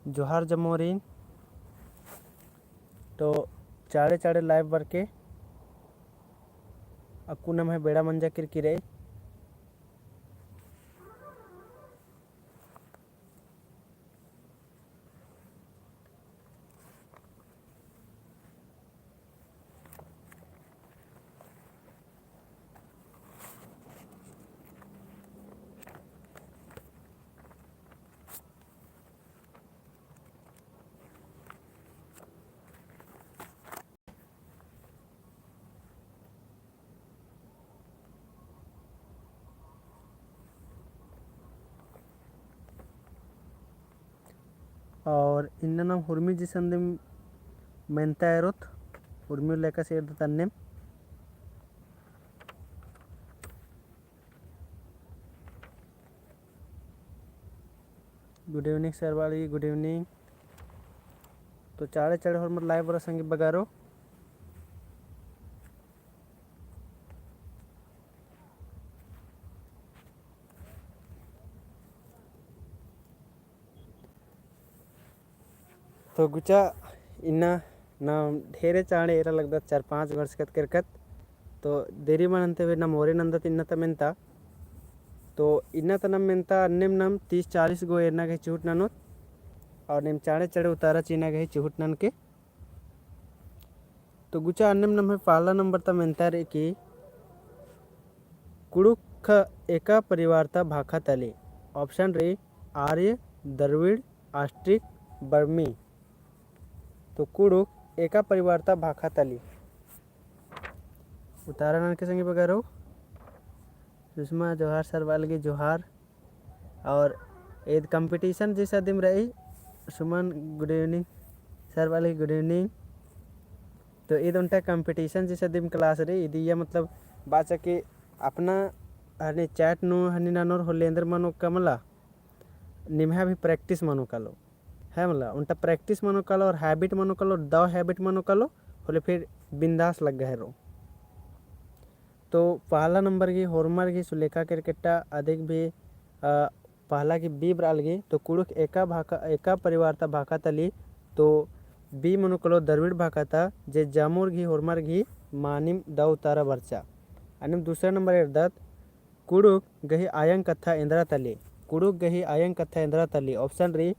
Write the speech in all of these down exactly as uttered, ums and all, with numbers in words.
जोहार-जमोरिन। तो चाड़े चाड़े live बरके अक्कु नम्है बेड़ा मंजा केरकी रई। और इन्ना नाम हुरमी जी संदिम मेन्ता एरोत, हुरमी लेका से एरदत अन्नेम। Good evening sir बाली, good evening। तो चाड़े चाड़े होरमर live बरआ संगी बगारो। तो गुचा इन्ना नाम ढेरे चाड़े एरा लगदत, चार पाँच गो हरसकत केरकत। तो देरी मल अन्ते बे नाम ओरे नन्दत इन्ना ता मेन्ता। तो इन्ना ता नाम मेन्ता अन्नेम नाम तीस चालीस गो एरना गही चुहुट ननोत। और नीम चाड़े चाड़े उतारा चिअना गही चुहुट ननके। तो गुचा अन्नेम नम्है पहला नंबर ता मेन्ता रई कि कुँड़ुख़ एका परिवार ता भाखा तली। Option रई आर्य, द्रविड़, आस्ट्रिक, बर्मी। तो कुँड़ुख़ एका परिवार ता भाखा तली। उतारा ननके संगी बगारो। सुषमा जोहार sir बालगी जोहार। और ईद competition जैसा दिम रई। सुमन good evening sir बालगी good evening। तो ईद ओन्टा competition जैसा दिम class रई। ईद इया मतलब बाचा कि अपना हनी chat नू हनी ननोर होले एन्देर मनो का मला निम्है भी practice मनो कालो। है मला, ओन्टा practice मनो कालो और habit मनो कालो, दव habit मनो कालो, होले फिर बिंदास लग्गा हेरो। तो पहला नंबर गही होरमर गही सुलेखा केरकेट्टा अदिक भी, अ, पहला गही B बरआ लगी, तो कुँड़ुख़ एका भाखा, एका परिवार ता भाखा तली, तो B मनो कालो द्रविड़ भाखा ता, जे जामोर गही होरमर गही मानिम दव उतारा बरचा। अन्नेम दूसरा नंबर एरदत, कुँड़ुख़ गही आयंग कत्था एन्दरा तली। कुँड़ुख़ गही आयंग कत्था एन्दरा तली। Option रई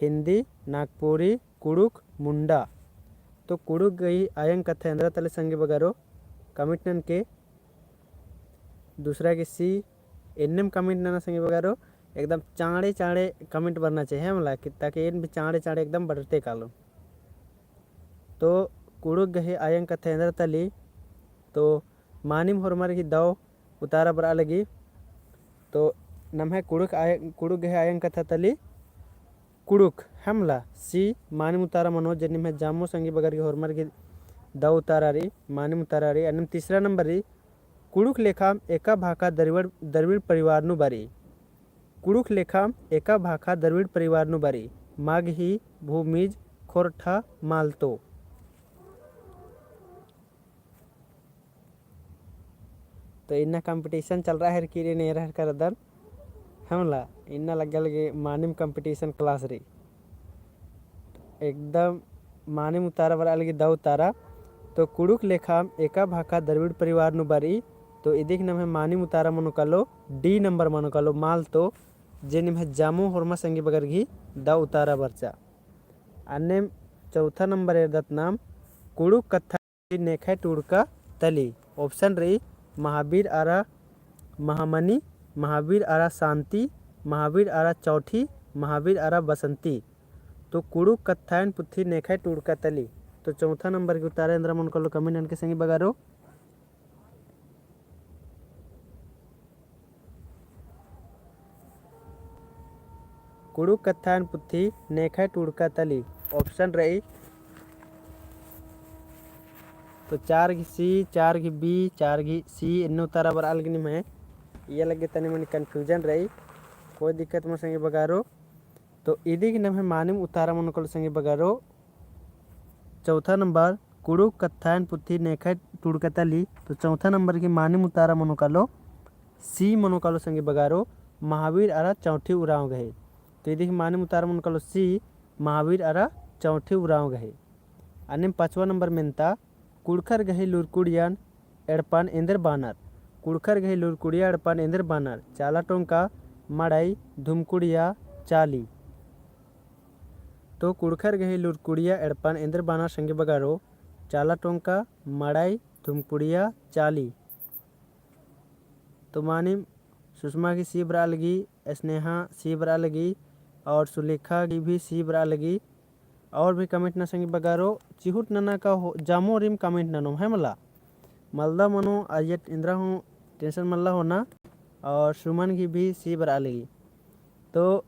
हिन्दी, नागपुरी, कुँड़ुख़, मुंडा। तो कुँड़ुख़ गही आयंग कत्था एन्दरा तली संगी बगारो, comment ननके। दूसरा गही C, एन्नेम comment नना संगी बगारो, एकदम चाँड़े चाँड़े comment बरना चाहिए, है मला, कि ताकि एन भी चाँड़े चाँड़े एकदम बढ़ते कालो। तो कुँड़ुख़ गही आयंग कत्था एन्दरा तली, तो मानिम होरमर गही दव उतारा बरआ लगी। तो नम्है कुँड़ुख़ आय-, कुँड़ुख़ गही आयंग कत्था तली कुँड़ुख़, है मला, C मानिम उतारा मनो, जे निम्है जामो संगी बगर गही होरमर गही दव उतारा रई, मानिम उतारा रई। अन्नेम तीसरा नंबर रई, कुँड़ुख़ लेखाम एका भाखा द्रविड़, द्रविड़ परिवार नू बरई। कुँड़ुख़ लेखाम एका भाखा द्रविड़ परिवार नू बरई। मगही, भूमिज, खोरठा, मालतो। तो इन्ना competition चलरआ हेरकी रई, नेरआ हेरका रअदन, है मला, इन्ना लग्गा लगी मानिम competition class रई। एकदम मानिम उतारा बरआ लगी दव उतारा। तो कुँड़ुख़ लेखाम एका भाखा द्रविड़ परिवार नू बरई। तो इदिक नम्है मानिम उतारा मनो कालो, D नंबर मनो कालो, मालतो, जे निम्है जामो होरमा संगी बगर गही दव उतारा बरचा। अन्नेम चौथा नंबर एरदत नाम, कुँड़ुख़ कत्था नेखय टूड़का तली। Option रई महावीर अरा महामनी, महावीर अरा शांति, महावीर अरा चौठी, महावीर अरा बसंती। तो कुँड़ुख़ कत्थायन पुथी नेखय टूड़का तली। तो चौथा नंबर गही उतारा एन्दरा मनो कालो comment ननके संगी बगारो। कुँड़ुख़ कत्थायन पुथी नेखय टूड़का तली। Option रई, तो चार गही C, चार गही B, चार गही C, एन्ने उतारा बरआ लगी निम्है। इया लग्गे तनी मनी confusion रई, कोई दिक्कत मल संगी बगारो। तो इदिक नम्है मानिम उतारा मनो कालो संगी बगारो। चौथा नंबर, कुँड़ुख़ कत्थायन पुथी नेखय टूड़कतली। तो चौथा नंबर की मानिम उतारा मनो कालो, सी मनो कालो संगी बगारो, महावीर अरा चौंठी उराँव गही। तो इदी की मानिम उतारा मनो कालो सी, महावीर अरा चौंठी उराँव गही। अन्नेम पाँचवा नंबर मेन्ता, कुँड़ुख़र गही लूरकुड़ियन एड़पन एन्देर बानर। कुँड़ुख़र गही लूरकुड़िया एड़पन एन्देर बानर। चाला टोंका, मड़ई, धुमकुड़िया, चाली। तो कुँड़ुख़र गही लूरकुड़िया एड़पन एन्देर बानर संगी बगारो, चाला टोंका, मड़ई, धुमकुड़िया, चाली। तो मानिम सुषमा की सी बरआ लगी, स्नेहा सी बरआ लगी, और सुलेखा की भी सी बरआ लगी। और भी comment नना संगी बगारो, चिहुट नना का हो, जामो रिम comment ननोम है मला। मलदा मनो, अइय्या एन्द्रा हूँ tension मल्ला होना, और सुमन की भी सी बरआ लगी। तो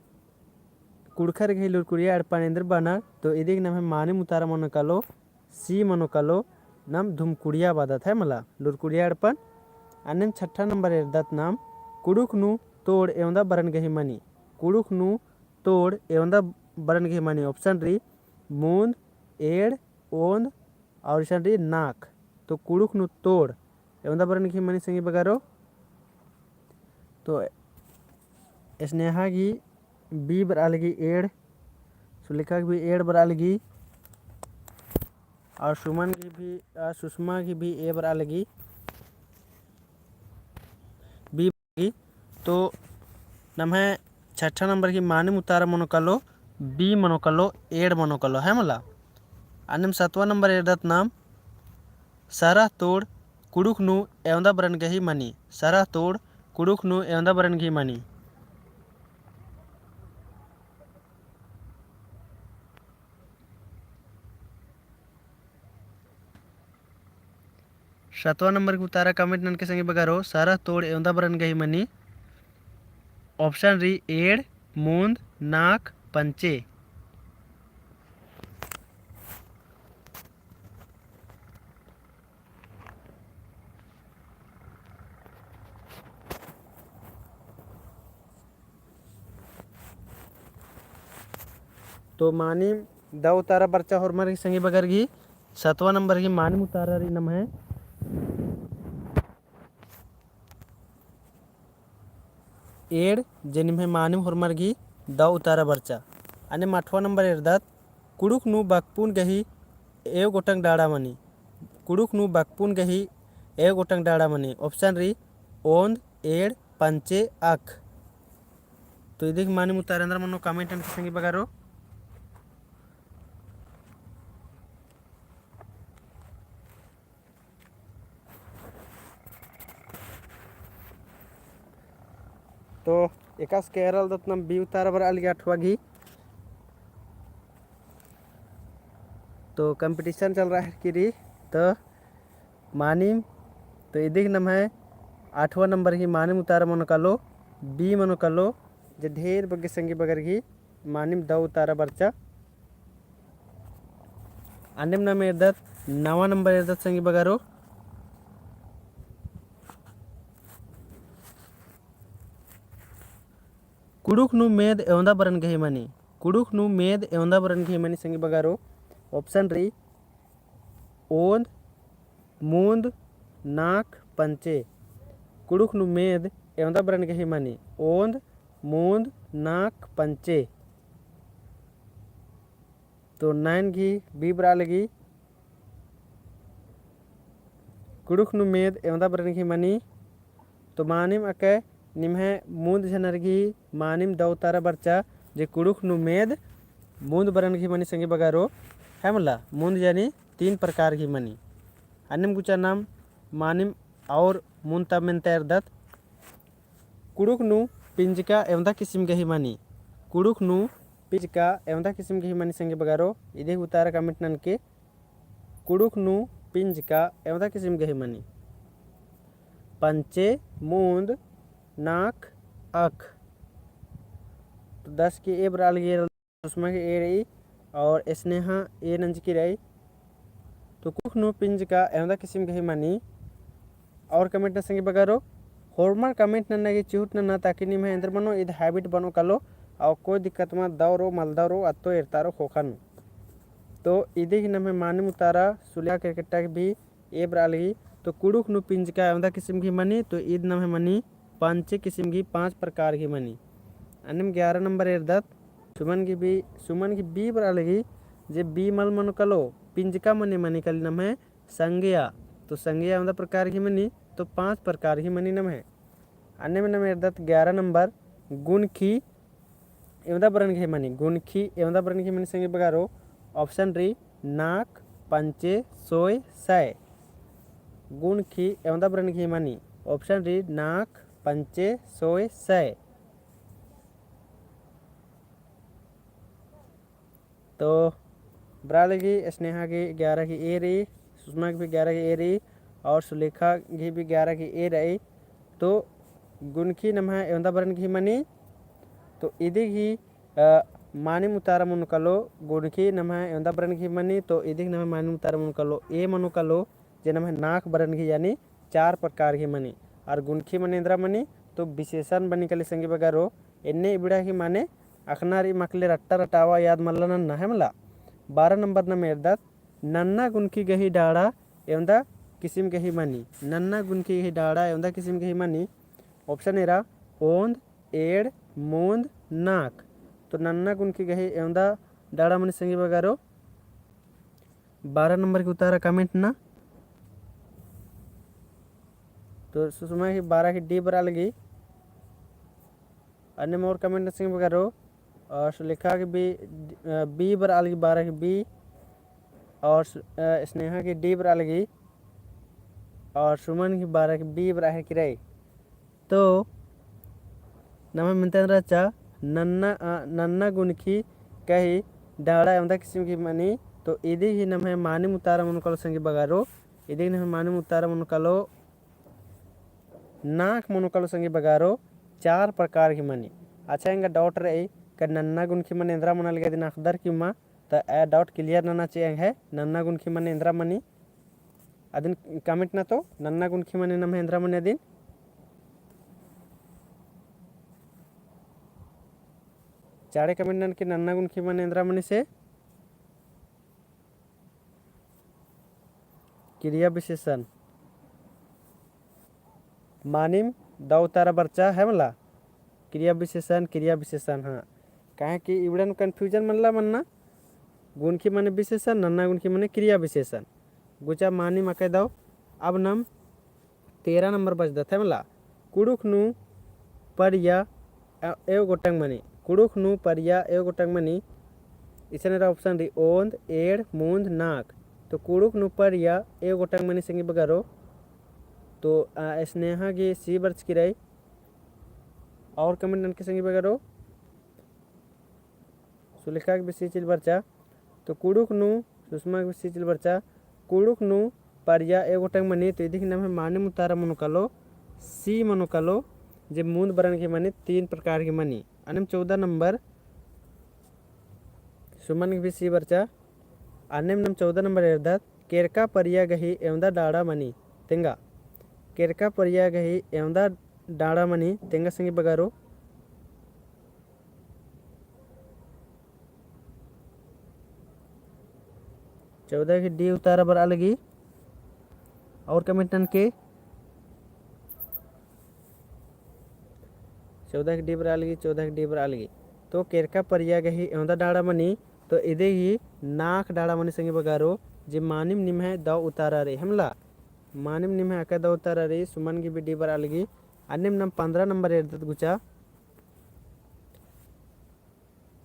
कुँड़ुख़र गही लूरकुड़िया एड़पन एन्देर बानर, तो इदी की नम्है मानिम उतारा मनो कालो, सी मनो कालो, नाम धुमकुड़िया बअदत है मला, लूरकुड़िया एड़पन। अन्नेम छठा नंबर एरदत नाम, कुँड़ुख़ नू तोड़ एवंदा बरन गही मनी। कुँड़ुख़ नू तोड़ एवंदा बरन गही मनी। Option रई, मूंद, एंड़, ओंद, और इसन रई नाख़। तो कुँड़ुख़ नू तोड़ एवंदा बरन गही मनी संगी बगारो। तो स्नेहा की बी बरआ लगी एंड़, सुलेखा की भी एंड़ बरआ लगी, और सुमन की भी, आ, सुषमा की भी ए बरआ लगी, बी बरआ लगी। तो नम्है छठा नंबर की मानिम उतारा मनो कालो, बी मनो कालो, एंड़ मनो कालो, है मला। अन्नेम सतवा नंबर एरदत नाम, सरह तोड़ कुँड़ुख़ नू एवंदा बरन गही मनी। सरह तोड़ कुँड़ुख़ नू एवंदा बरन गही मनी। सतवा नंबर की उतारा comment ननके संगी बगारो, सरह तोड़ एवंदा बरन गही मनी। Option रई एंड़, मूंद, नाख़, पंचे। तो मानिम दव उतारा बरचा होरमर गही संगी बगर गही। सतवा नंबर गही मानिम उतारा रई नम्है एंड़, जे निम्है मानिम होरमर गही दव उतारा बरचा। अन्नेम अठवा नंबर एरदत, कुँड़ुख़ नू बकपुन गही एव गोटंग डाड़ा मनी। कुँड़ुख़ नू बकपुन गही एव गोटंग डाड़ा मनी। Option रई ओंद, एंड़, पंचे, अख़। तो इदी की मानिम उतारा एन्दरा मनो comment ननके संगी बगारो। तो एकासे केरल दत नाम बी उतारा बरआ लगी अठवा गही। तो competition चल रहा है किरी, तो मानिम, तो इदी की नम्है आठवा नंबर गही मानिम उतारा मनो कालो, बी मनो कालो, जे ढेर बग्गे संगी बगर गही मानिम दव उतारा बरचा। अन्नेम नाम एरदत, नवा नंबर एरदत संगी बगारो। कुँड़ुख़ नू मेद एवंदा बरन गही मनी। कुँड़ुख़ नू मेद एवंदा बरन गही मनी संगी बगारो। Option रई ओंद, मूंद, नाख़, पंचे। कुँड़ुख़ नू मेद एवंदा बरन गही मनी। ओंद, मूंद, नाख़, पंचे। तो नाइन गही बी बरआ लगी। कुँड़ुख़ नू मेद एवंदा बरन गही मनी। तो मानिम अकय निम्है मूंद झनर गही मानिम दव उतारा बरचा, जे कुँड़ुख़ नू मेद मूंद बरन गही मनी संगी बगारो, है मला, मूंद यानी तीन प्रकार गही मनी। अन्नेम गुचा नाम मानिम और मूंद ता मेन्ता एरदत। कुँड़ुख़ नू पिंजका एवंदा किसिम गही मनी। कुँड़ुख़ नू पिंजका एवंदा किसिम गही मनी संगी बगारो, इदी की उतारा comment ननके। कुँड़ुख़ नू पिंजका एवंदा किसिम गही मनी। पंचे, मूंद, नाख़, अख़। तो दस की ए बरआ लगी, सुषमा की ए रई और स्नेहा ए नंजकी रई। तो कुँड़ुख़ नू पिंजका एवंदा किसिम गही मनी। और comment नना संगी बगारो, होरमर comment नन्ना गे चिहुट नन्ना, ताकि निम्है एन्देर मनो ईद habit बनो कालो, और कोई दिक्कत मा दौरो, मलदौरो, अत्तो एरतारो ख़ोख़ा नू। तो इदी गही नम्है मानिम उतारा सुलेखा केरकेट्टा गही भी ए बरआ लगी। तो कुँड़ुख़ नू पिंजका एवंदा किसिम गही मनी, तो ईद नम्है मनी पाँचे किसिम गही, पाँच प्रकार गही मनी। अन्नेम ग्यारह नंबर एरदत सुमन गही बी, सुमन गही बी बरआ लगी, जे बी मल मनो कालो, पिंजका मनी मनी काली नम्है संगिया। तो संगिया एवंदा प्रकार गही मनी, तो पाँच प्रकार गही मनी नम्है। अन्नेम नम एरदत ग्यारह नंबर गुनखी एवंदा बरन गही मनी, गुनखी एवंदा बरन गही मनी संगी बगारो, option रई नाख, पंचे, सोय, सय। गुनखी एवंदा बरन गही मनी, option रई नाख, पंचे, सोय, सय। तो बरआ लगी स्नेहा गही ग्यारह गही ए रई, सुषमा गही भी ग्यारह गही ए रई और सुलेखा गही भी ग्यारह गही ए रई। तो गुनखी नम्है एवंदा बरन गही मनी, तो इदी गही, अ, मानिम उतारा मनो कालो, गुनखी नम्है एवंदा बरन गही मनी, तो इदी गही नम्है मानिम उतारा मनो कालो, ए मनो कालो, जे नम्है नाख बरन गही यानी चार प्रकार गही मनी। और गुनखी मने एन्दरा मनी, तो विशेषण बनी काली संगी बगारो, एन्ने इबड़ा गही मने अख़ना रई, मकले रट्टा रटावा याद मल्ला नन्ना है मला। बारह नंबर नम एरदत नन्ना गुनखी गही डाड़ा एवंदा किसिम गही मनी। नन्ना गुनखी गही डाड़ा एवंदा किसिम गही मनी। Option एरा ओन्द, एड़, मून्द, नाख। तो नन्ना गुनखी गही एवंदा डाड़ा मनी संगी बगारो। बारह नंबर गही उतारा comment ना। तो सुषमा गही बारह गही D बरआ लगी। अन्नेम और comment ना संगी बगारो। और सुलेखा गही भी, अ, B बरआ लगी, बारह गही B। और सु-, अ, स्नेहा गही D बरआ लगी। और सुमन गही बारह गही B बरआ है किराई। तो नम्है मेन्ता एन्दरा रहचा नन्ना, अ, नन्ना गुनखी गही डाड़ा एवंदा किसिम गही मनी। तो इदी गही नम्है मानिम उतारा मनो कालो संगी बगारो, इदी गही नम्है मानिम उतारा मनो कालो, नाख मनो कालो संगी बगारो, चार प्रकार गही मनी। अच्छा, एंगा doubt रई का नन्ना गुनखी मने एन्दरा मना लगी, अदिन अख़दर किम्मा, तो ए doubt clear नना चिआ एंग्है, नन्ना गुनखी मने एन्दरा मनी। अदिन comment ना तो, नन्ना गुनखी मने नम्है एन्दरा मनी अदिन। चाड़े comment नन के नन्ना गुनखी मने एन्दरा मनी से। क्रिया विशेषण। मानिम दौ उतारा बरचा है मला। क्रिया विशेषण, क्रिया विशेषण, हाँ। काहे कि इबड़ा नू confusion मनला मन्ना। गुनखी मने विशेषण, नन्ना गुनखी मने क्रिया विशेषण। गुचा मानिम अकय दौ। अब नम तेरह नंबर बचदत है मला। कुँड़ुख़ नू परिया, अ, एव गोटंग मनी। कुँड़ुख़ नू परिया एव गोटंग मनी। इसन एरा option रई ओन्द, एड़, मून्द, नाख। तो कुँड़ुख़ नू परिया एव गोटंग मनी संगी बगारो। तो, अ, स्नेहा गही C बरचकी रई। और comment ननके संगी बगारो। सुलेखा गही भी C चिल बरचा। तो कुँड़ुख़ नू, सुषमा गही भी C चिल बरचा। कुँड़ुख़ नू परिया एव गोटंग मनी, तो इदी गही नम्है मानिम उतारा मनो कालो, C मनो कालो, जे मून्द बरन गही मनी, तीन प्रकार गही मनी। अन्नेम चौदह नंबर, सुमन गही भी C बरचा। अन्नेम नम चौदह नंबर एरदत, केरका परिया गही एवंदा डाड़ा मनी, तेंगा। केरका परिया गही एवंदा डाड़ा मनी, तेंगा संगी बगारो। चौदह गही D उतारा बरआ लगी। और comment ननके। चौदह गही D बरआ लगी, चौदह गही D बरआ लगी। तो केरका परिया गही एवंदा डाड़ा मनी, तो इदी गही नाख डाड़ा मनी संगी बगारो, जे मानिम निम्है दौ उतारा रई, है मला। मानिम निम्है अकय दौ उतारा रई, सुमन गही भी D बरआ लगी। अन्नेम नम पन्द्रह नंबर एरदत गुचा।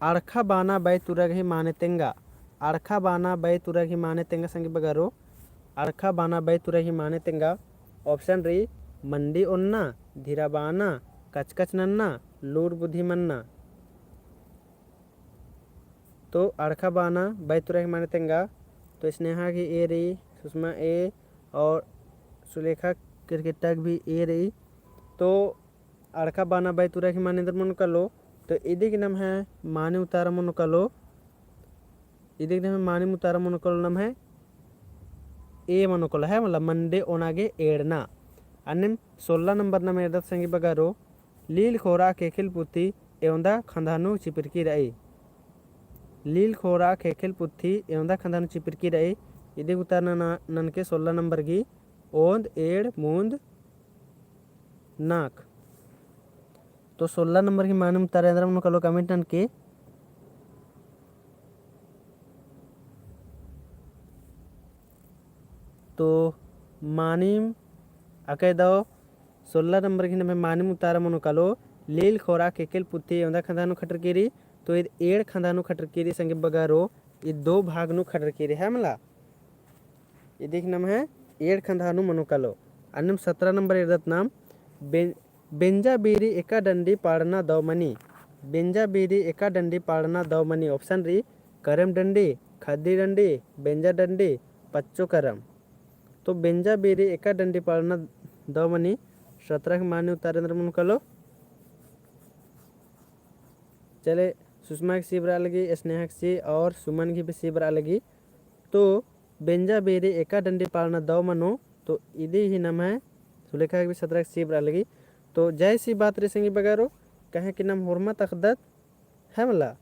अड़खा बाना बै तुरा गही माने तेंगा। अड़खा बाना बै तुरा गही माने तेंगा संगी बगारो। अड़खा बाना बै तुरा गही माने तेंगा। Option रई मंडी ओन्ना, धिरा बाना, कचकच नन्ना, लूर बुद्धि मन्ना। तो अड़खा बाना बै तुरा गही माने तेंगा। तो स्नेहा गही A रई, सुषमा A और सुलेखा केरकेट्टा गही भी A रई। तो अड़खा बाना बै तुरा गही माने एन्दर मनो कालो, तो इदी गही नम्है मानिम उतारा मनो कालो, इदी गही नम्है मानिम उतारा मनो कालो नम्है A मनो कालो, है मला, मंडी ओना गे एड़ना। अन्नेम सोलह नंबर नम एरदत संगी बगारो, लील खोरा केखिल पुती एवंदा खंधा नू चिपरकी रई। लील खोरा ख़ेख़ेल पुथी एवंदा ख़ंधा नू चिपरकी रई। इदी उतारा नना-, ननके सोलह नंबर गही ओन्द, एंड़, मुन्द, नाख़। तो सोलह नंबर गही मानिम उतारा एन्दरा मनो कालो comment ननके। तो मानिम अकय दव सोलह नंबर गही नम्है मानिम उतारा मनो कालो, लील खोरा ख़ेख़ेल पुथी एवंदा ख़ंधा नू खटरकी रई, तो ईद एंड़ ख़ंधा नू खटरकी रई संगी बगरो, ईद दो भाग नू खटरकी रई, है मला। इदिक नम्है एंड़ ख़ंधा नू मनो कालो। अन्नेम सतरा नंबर एरदत नाम, बें-, बेंजा बीरी एका डंडी पाड़ना दव मनी। बेंजा बीरी एका डंडी पाड़ना दव मनी। Option रई, करम डंडी, खद्दी डंडी, बेंजा डंडी, पच्चो करम। तो बेंजा बीरी एका डंडी पाड़ना दव मनी। सतरा गही मानिम उतारा एन्दरा मनो कालो। चले, सुषमा गही सी बरआ लगी, स्नेहा गही सी और सुमन गही भी सी बरआ लगी। तो बेंजा बीरी एका डंडी पाड़ना दव मनो, तो इदी ही नम्है सुलेखा गही भी सतरा गही सी बरआ लगी। तो जय सी बात रई संगी बगरो, कहे कि नम होरमा तखदत है मला।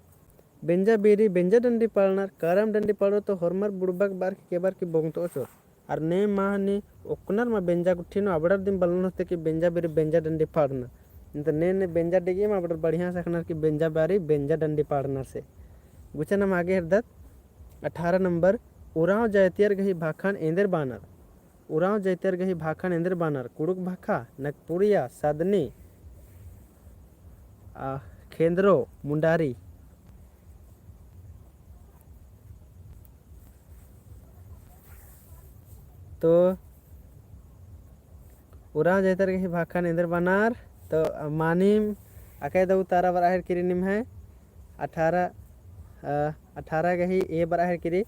बेंजा बीरी, बेंजा डंडी पाड़नर, करम डंडी पाड़ो तो होरमर बुड़बक बार की केबर की बोंगतो चोर। अर ने माह नी ओकनर मा बेंजा गुट्ठी नू अबड़र दिम बलनर होते कि बेंजा बीरी, बेंजा डंडी पाड़नर। नीम तो ने, ने बेंजा डिगी मा अबड़र बढ़िया से अख़नर कि बेंजा बारी, बेंजा डंडी पाड़नर से। गुचा नम आगे हेरदत, अठारह नंबर, उराँव जैतियर गही भाखन एन्देर बानर। उराँव जैतर गही भाखन एन्देर बानर, कुँड़ुख़ भाखा, नगपुरिया, सदनी, आ, खेंदरो, मुंडारी। तो उराँव जैतर गही भाखन एन्देर बानर, तो मानिम अकय दव उतारा बरआ हेरकी रई निम्है, अठारह, अ, अठारह गही ए बरआ हेरकी रई।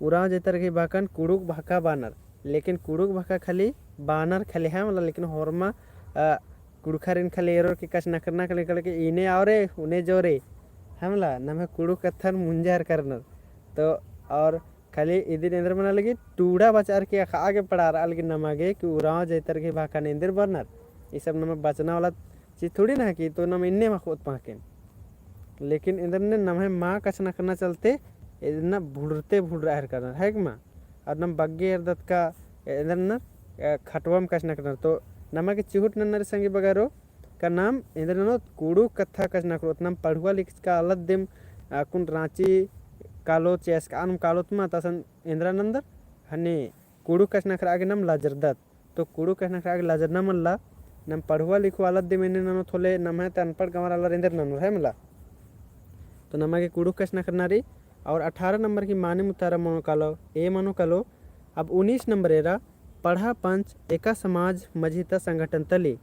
उराँव जैतर गही भाखन कुँड़ुख़ भाखा बानर, लेकिन कुँड़ुख़ भाखा खाली बानर खाली है मला, लेकिन होरमा, अ, कुँड़ुख़ारिन खाली एरोर की कछनखरना खाली करके इन्ने आओ रे, उन्ने जो रे, है मला, नम्है कुँड़ुख़ कत्थन मुंजर करनर। तो और खाली इदिन एन्देर मना लगी टूड़ा बचर की अख़आ गे पड़ारआ लगी नमा गे कि उराँव जैतर गही भाखन एन्देर बानर। ई सब नमा बचना वाला चीज थोड़ी ना है कि तो नम इन्ने मा अख़ोत पहें। लेकिन एन्देर ने नम्है मा कछनखरना चलते एन्देर ना भुड़रते भुड़रआ हेरकनर, है कि मा? और नम बग्गे एरदत का एन्देर ना, अ, खटवम कछनखरनर। तो नमा गे चिहुट नन्नर संगी बगरो, का नाम एन्देर ननोत कुँड़ुख़ कत्था कछनखरोत। नाम पढ़ुआ लिखचका आलत दिम अक्कुन राँची कालोत चेस का आनम कालोत मा तसन एन्देर नन्दर हने कुँड़ुख़ कछनखरआ गे नाम लजरदत। तो कुँड़ुख़ कछनखरआ गे लजरना मल्ला, नाम पढ़ुआ लिखुआ आलत दिम एन्ने ननोत होले, नम्है ते अनपढ़ गंवार आलर एन्देर ननोर है मला। तो नमा गे कुँड़ुख़ कछनखरना रई। और अठारह नंबर की मानिम उतारा मनो कालो, ए मनो कालो। अब उन्नीस नंबर एरा, पड़हा पंच एका समाज मझी ता संगठन तली।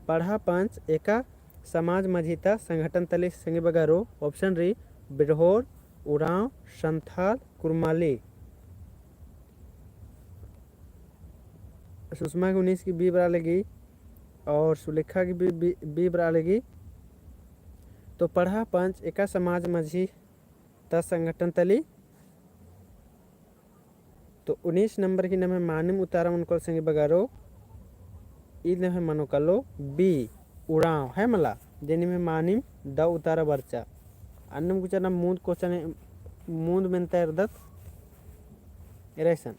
पड़हा पंच एका समाज मझी ता संगठन तली संगी बगरो। Option रई बिरहोर, उराँव, संथाल, कुरमाली। सुषमा की उन्नीस की बी बरआ लगी और सुलेखा की बी, बी, बी बरआ लगी। तो पड़हा पंच एका समाज मझी ता संगठन तली। तो उन्नीस नंबर की नम्है मानिम उतारा मनो कालो संगी बगरो, ई नम्है मनो कालो बी, उराँव है मला, जे निम्है मानिम दव उतारा बरचा। अन्नेम गुचा नाम मुन्द question, मुन्द मेन्ता एरदत एरा इसन।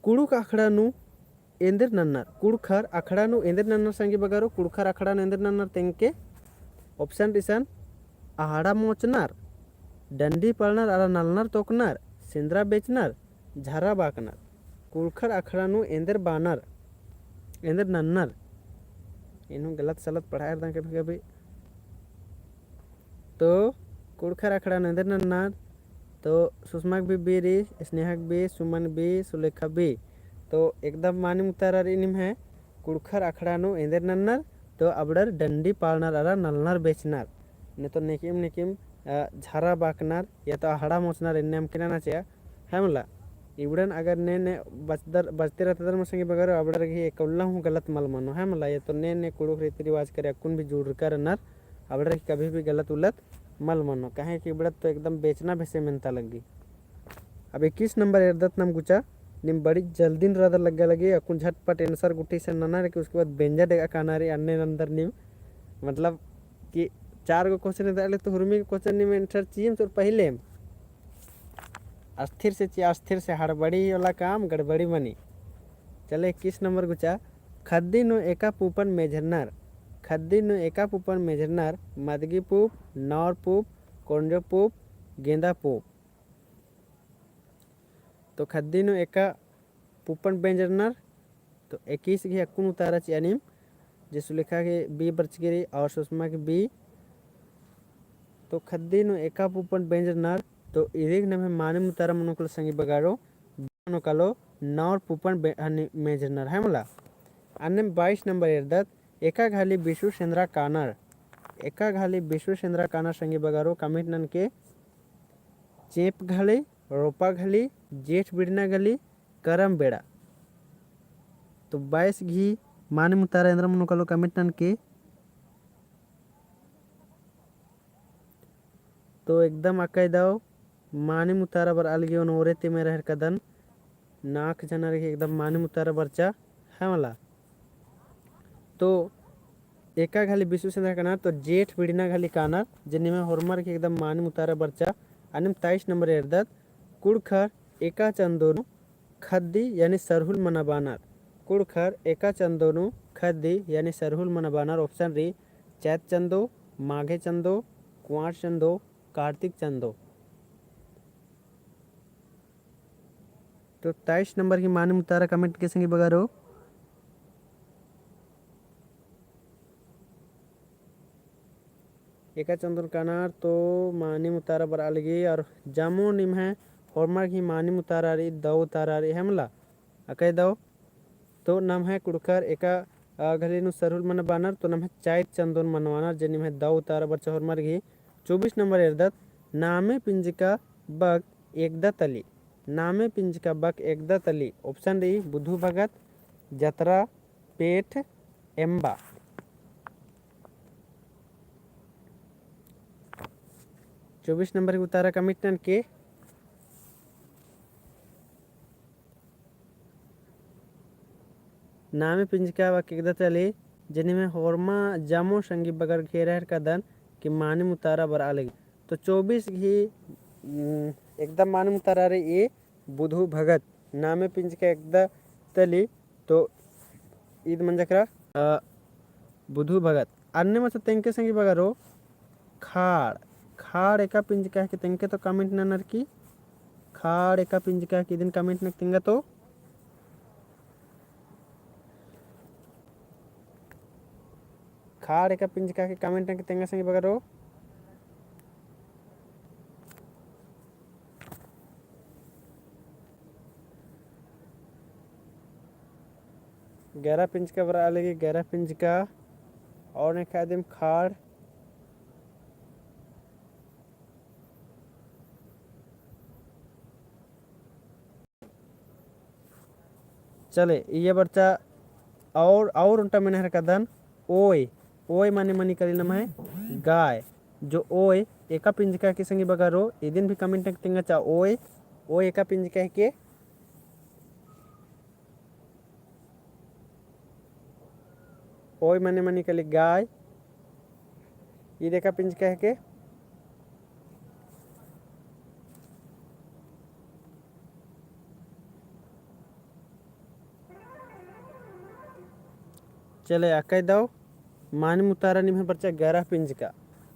कुँड़ुख़ अखड़ा नू एन्देर नन्नर, कुँड़ुख़र अखड़ा नू एन्देर नन्नर संगी बगरो, कुँड़ुख़र अखड़ा नू एन्देर नन्नर तेंगके। Option इसन, अहाड़ा मोचनर, डंडी पाड़नर अरा नलनर तोकनर, सेंदरा बेचनर, झरा बाकनर। कुँड़ुख़र अखड़ा नू एन्देर बानर, एन्देर नन्नर। इन्हू गलत सलत पढ़आ एरदन कभी कभी। तो कुँड़ुख़र अखड़ा नू एन्देर नन्नर, तो सुषमा की बी बी रई, स्नेहा की बी, सुमन बी, सुलेखा बी। तो एकदम मानिम उतारा रई निम्है, कुँड़ुख़र अखड़ा नू एन्देर नन्नर, तो अबड़र डंडी पाड़नर अरा नलनर बेचनर। ने तो नेकिम नेकिम, अ, झरा बाकनर, या तो अहाड़ा मोचनर एन्ने अमके नना चिआ, है मला। इबड़न अगर ने, ने बचदर, बचते रहतदर मल संगी बगरो, अबड़र गही एक उल्ला हूँ गलत मल मनो, है मला। या तो ने, ने कुँड़ुख़ रीति रिवाज करे अक्कुन भी जुड़रका रनर, अबड़र गही कभी भी गलत उलत मल मनो, काहे कि इबड़त तो एकदम बेचना बेसे मेन्ता लग्गी। अब इक्कीस नंबर एरदत नाम गुचा, नीम बड़ी जल्दी नू रअदर लग्गा लगी, अक्कुन झटपट answer गुट्ठी से नना रई कि उसके बाद बेंजा डेगा काना रई अन्ने नन्दर नीम, मतलब कि चार गो question एदरा ले तो हुरमी के question नीम answer चिअम चोर पहिले। अस्थिर से चिआ, अस्थिर से, हड़बड़ी वाला काम गड़बड़ी मनी। चले इक्कीस नंबर गुचा, खद्दी नू एका पूपन मेझरनर, खद्दी नू एका पूपन मेझरनर, मदगी पूप, नौर पूप, कोंजो पूप, गेंदा पूप। तो खद्दी नू एका पूपन बेंजरनर, तो इक्कीस गही अक्कुन उतारा चिआ नीम, जे सुलेखा के B बरचकी रई और सुषमा के B। तो खद्दी नू एका पूपन बेंजरनर, तो इदिक नम्है मानिम उतारा मनो कालो संगी बगारो, मनो कालो नौर पूपन बे-, हनी मेंजरनर है मला। अन्नेम बाईस नंबर एरदत, एका घली बिसु सेंदरा कानर, एका घली बिसु सेंदरा कानर संगी बगारो comment ननके, चेंप घली, रोपा घली, जेठ बिड़ना घली, करम बेड़ा। तो बाईस गही मानिम उतारा एन्दरा मनो कालो comment ननके। तो एकदम अकय दव मानिम उतारा बरआ लगी ओन ओरे तिम एरा हेरकदन। नाख जनर गही एकदम मानिम उतारा बरचा है मला। तो एका घली बिसु सेंदरा कानर, तो जेठ बिड़ना घली कानर, जे निम्है होरमर गही एकदम मानिम उतारा बरचा। अन्नेम तेईस नंबर एरदत, कुँड़ुख़र एका चंदो नू खद्दी यानी सरहुल मना बानर। कुँड़ुख़र एका चंदो नू खद्दी यानी सरहुल मना बानर। Option रई, चैत चंदो, माघे चंदो, कुआर चंदो, कार्तिक चंदो। तो तेईस नंबर गही मानिम उतारा comment ननके संगी बगारो। एका चंदो नू कानर तो मानिम उतारा बरआ लगी और जम्मो निम्है होरमर गही मानिम उतारा रई, दव उतारा रई है मला। अकय दव तो नम्है कुँड़ुख़र एका, अ, घली नू सरहुल मना बानर, तो नम्है चैत चंदो नू मना बानर, जे निम्है दव उतारा बरचा होरमर गही। चौबीस नंबर एरदत, नामे पिंजका बक एकदा तली, नामे पिंजका बक एकदा तली। Option रई, बुधु भगत, जतरा, पेठ, एम्बा। चौबीस नंबर गही उतारा comment ननके। नामे पिंजका बक एकदा तली, जे निम्है होरमा जम्मो संगी बगर घेरा हेरकदन कि मानिम उतारा बरआ लगी। तो चौबीस गही, उम, एकदम मानिम उतारा रई ए बुधु भगत, नामे पिंजका एकदा तली, तो ईद मंजा केरा, अ, बुधु भगत। अन्नेम अच्छा तेंगके संगी बगरो, खाड़, खाड़ एका पिंजका हिके तेंगके तो comment ननर की, खाड़ एका पिंजका हिके इदिन comment ननके तेंगा तो। खाड़ एका पिंजका हिके comment ननके तेंगा संगी बगरो। गैरा पिंजका बरआ लगी, गैरा पिंजका। और नेखा दिम खाड़। चले, इया बरचा और, और ओन्टा मेना हेरकदन ओय, ओय माने मनी कली नम्है गाय। जो ओय एका पिंजका हिके संगी बगरो, इदिन भी comment ननके तेंगा चा ओय, ओय एका पिंजका हिके। ओय माने मनी कली गाय। ईद एका पिंजका हिके। चले, अकय दव मानिम उतारा निम्है बरचा गैरा पिंजका।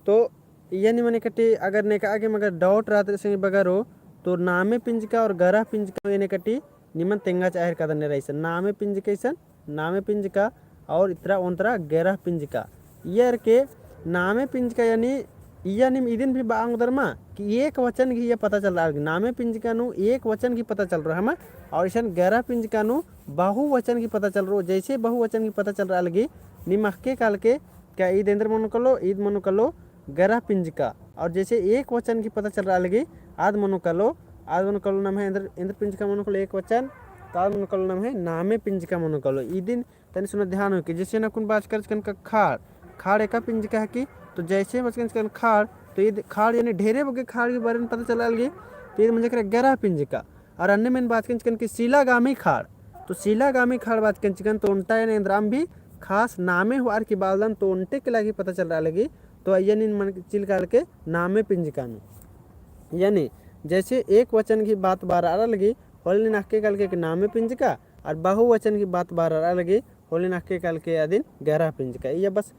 तो इया निमन एकटी अगर नेका आगे मगर doubt रहत रई संगी बगरो, तो नामे पिंजका और गैरा पिंजका एन एकटी निमन तेंगा चाहे हेरकदन नेरा इसन। नामे पिंजका इसन, नामे पिंजका और इतरा ओन्तरा गैरा पिंजका। इयर के नामे पिंजका यानी इया नीम इदिन भी बआ ओंगदर मा कि एक वचन गही इया पता चलरआ लगी। नामे पिंजका नू एक वचन गही पता चलरआ हमा और इसन गैरा पिंजका नू बहुवचन गही पता चलरओ। जैसे बहुवचन गही पता चलरआ लगी, नीम अहके काल के का ईद एन्देर मनो कालो, ईद मनो कालो गैरा पिंजका। और जैसे एक वचन गही पता चलरआ लगी, आद मनो कालो, आद मनो कालो नम्है एन्देर, एन्देर पिंजका मनो कालो एक वचन, तो आद मनो कालो नम्है नामे पिंजका मनो कालो। इदिन तनी सुना ध्यान होके, जैसे ना कुन बाचकर चिकन का खाड़, खाड़ एका पिंजका हिके, तो जैसे बाचकर चिकन खाड़, तो ईद खाड़ यानी ढेरे बग्गे खाड़ के बारे में पता चलरआ लगी, तो ईद मंजा केरा गैरा पिंजका। और अन्नेम एन बाचकन चिकन कि सीलागामी खाड़, तो सीलागामी खाड़ बाचकन चिकन तो ओन्टा एन एन्दराम भी खास नामे होअर की बालदन तो ओन्टे के लागी पता चलरआ लगी, तो अइय्या नीन मल चिल कालके नामे पिंजका नू। यानी जैसे एक वचन की बात बरआ लगी, होले नीन अक्के कालके नामे पिंजका, और बहुवचन की बात बरआ लगी, होले नीन अक्के कालके अदिन गरा पिंजका। इय्या बस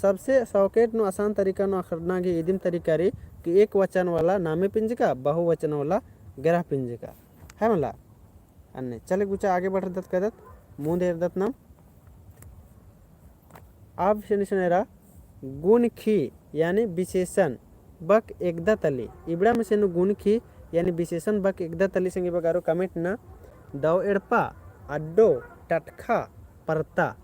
सबसे shortcut नू आसान तरीका नू अख़ना गे इदिम तरीका रई कि एक वचन वाला नामे पिंजका, बहुवचन वाला गरा पिंजका। है मला? अन्ने चले गुचा आगे बढ़रदत कदत, मुन्द एरदत नाम। अब से निसन एरा गुनखी यानी विशेषण बक एकदा तली। इबड़ा में से नू गुनखी यानी विशेषण बक एकदा तली संगी बगारो comment ना। दव एड़पा, अड्डो, टटखा, परता।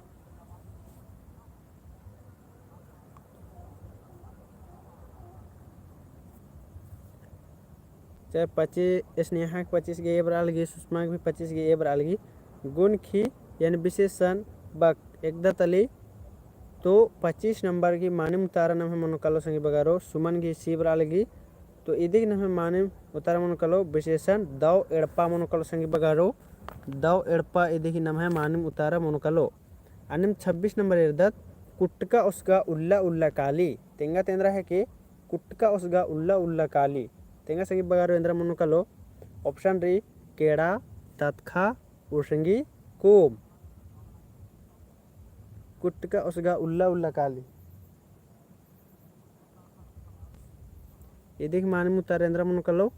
चाहे पच्चीस, स्नेहा के पच्चीस गे एब रआ लगी, सुषमा के भी पच्चीस गे एब रआ लगी। गुनखी यानी विशेषण बक एकदा तली। तो पच्चीस नंबर की मानिम उतारा नम्है मनो कालो संगी बगारो, सुमन की सी एब रआ लगी। तो इदिक नम्है मानिम उतारा मनो कालो विशेषण दव एड़पा मनो कालो संगी बगारो, दव एड़पा इदिक नम्है मानिम उतारा मनो कालो। अन्नेम छब्बीस नंबर एरदत, कुटका उसगा उल्ला उल्ला काली। तेंगा ता एन्द्रा है कि कुटका उसगा उल्ला उल्ला काली। तेंगा संगी बगारो एन्द्रा मनो कालो, option रई केड़ा, ततखा, उरसंगी, कोम। कुटका उसगा उल्ला उल्ला काली। इदिक मानिम उतारा एन्द्रा मनो कालो,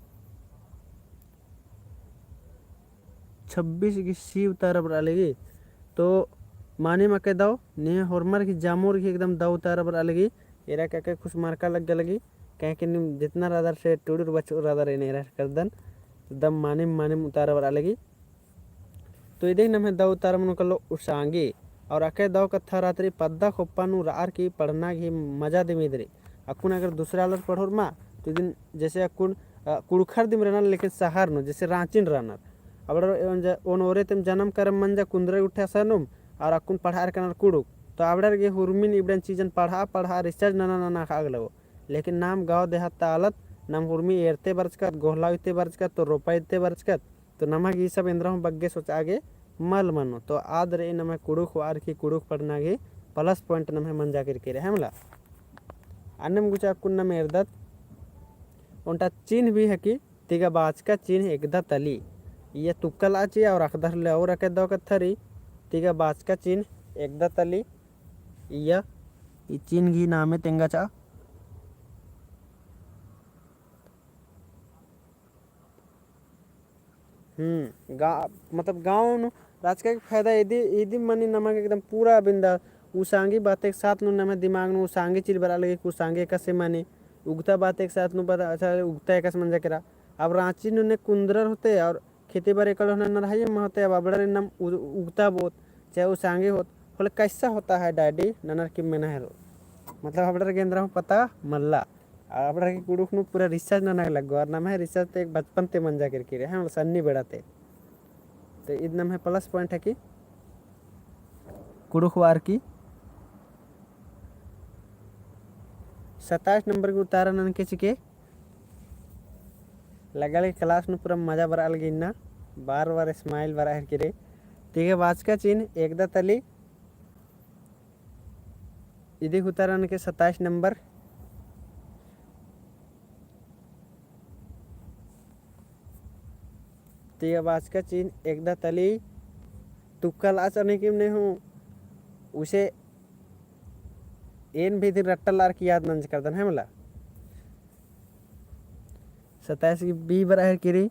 छब्बीस गे सी उतारा बरआ लगी। तो मानिम अक्के दव, ने होरमर की जामोर की एकदम दव उतारा बरआ लगी। एरा के अक्के खुस मरका लग्गा लगी, काहे कि नीम जितना रअदर से टुड़ुर बचुर रअदर एन एरा करदन, एकदम मानिम मानिम उतारा बरआ लगी। तो इदिक नम्है दव उतारा मनो कालो उसांगी। और अक्के दव कत्था रअदर पद्दा खोप्पा नू रअर की पढ़ना गे मजा दिम ईद रई। अक्कुन अगर दूसरा आलर पढ़ोर मा, तो इदिन जैसे अक्कुन, अ, कुँड़ुख़र दिम रअनर, लेकिन शहर नू, जैसे राँची नू रअनर। अबड़र ओन ज-, ओन ओरे तेम जनम करम मंजा कुन्दरा गुट्ठी असन नुम, और अक्कुन पढ़ार कनर कुँड़ुख़। तो अबड़र गे हुरमिन इबड़न चीजन पढ़ा, पढ़ा, research नना, नना अख़आ लगो। लेकिन नाम गाँव देहात ता आलत, नाम हुरमी एरते बरचकत, गोहला उइते बरचकत, तो रोपा इते बरचकत, तो नमा गे ई सब एन्द्रा हूँ बग्गे सोचआ गे मल मनो। तो आद रई नमा कुँड़ुख़ होअर की कुँड़ुख़ पढ़ना गे plus point नम्है मंजा केरकी रई, है मला। अन्नेम गुचा अक्कुन नाम एरदत, ओन्टा चिन्ह भी है कि तिगा बाचका चिन्ह एकदा तली। इया तुक्का लगी और अख़दर ले और अक्के दव कत्था रई, तिगा बाचका चिन्ह एकदा तली। इया ई चिन्ह गही नामे तेंगा चा। हम्म, गा-, मतलब गाँव नू रहचका के फायदा इदी, इदी मनी नमा गे एकदम पूरा बिंदा उसांगी बाते के साथ नू नमा दिमाग नू उसांगी चिल बरआ लगी, उसांगी एकासे मनी, उगता बाते के साथ नू बरआ, अच्छा, उगता एकासे मंजा केरा। अब राँची नू ने कुन्दरर होते और खेती बारी एकल होना नरहाई मा होते, अब अबड़र नाम उ-, उगता बोत, चाहे उसांगी होत, होले कैसा होता है daddy, ननर की मेना है रो। मतलब अबड़र गे एन्द्रा हूँ पता मल्ला। अबड़र की कुँड़ुख़ नू पूरा research नना लग्गो, और नम्है research तो एक बचपन ते मंजा केरकी रई, है मला, सन्नी बेड़ा ते। तो इद नम्है plus point है कि कुँड़ुख़ होअर की। सत्ताईस नंबर गही उतारा ननके चिके। लग्गा लगी class नू पूरा मजा बरआ लगी इन्ना, बार बार smile बरआ हेरकी रई। तिगा बाचका चिन्ह एकदा तली। इदी उतारा ननके सत्ताईस नंबर। तिगा बाचका चिन्ह एकदा तली। तुक्का लगी अनेकिम ने हूँ, उसे एन भी इदिन रट्टा लगी अर की याद नंजकरदन, है मला। सत्ताईस गही B बरआ हेरकी रई।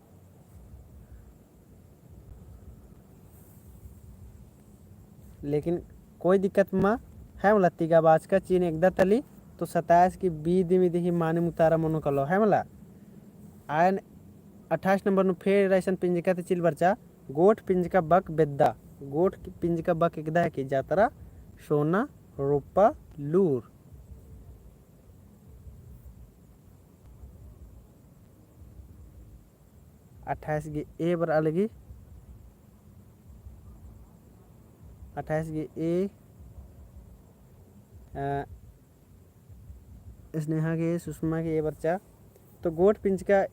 लेकिन कोई दिक्कत मा, है मला, तिगा बाचका चिन्ह एकदा तली, तो सत्ताईस गही B दिम इदी ही मानिम उतारा मनो कालो, है मला। आयन अट्ठाईस नंबर नू फेर अइसन पिंजका ती चिल बरचा, गोट पिंजका बक बेद्दा, गोट पिंजका बक एकदा है कि जातरा, सोना, रोपा, लूर। अट्ठाईस गही A बरआ लगी। अट्ठाईस गही A, अ, स्नेहा गही, सुषमा गही A बरचा। तो गोट पिंजका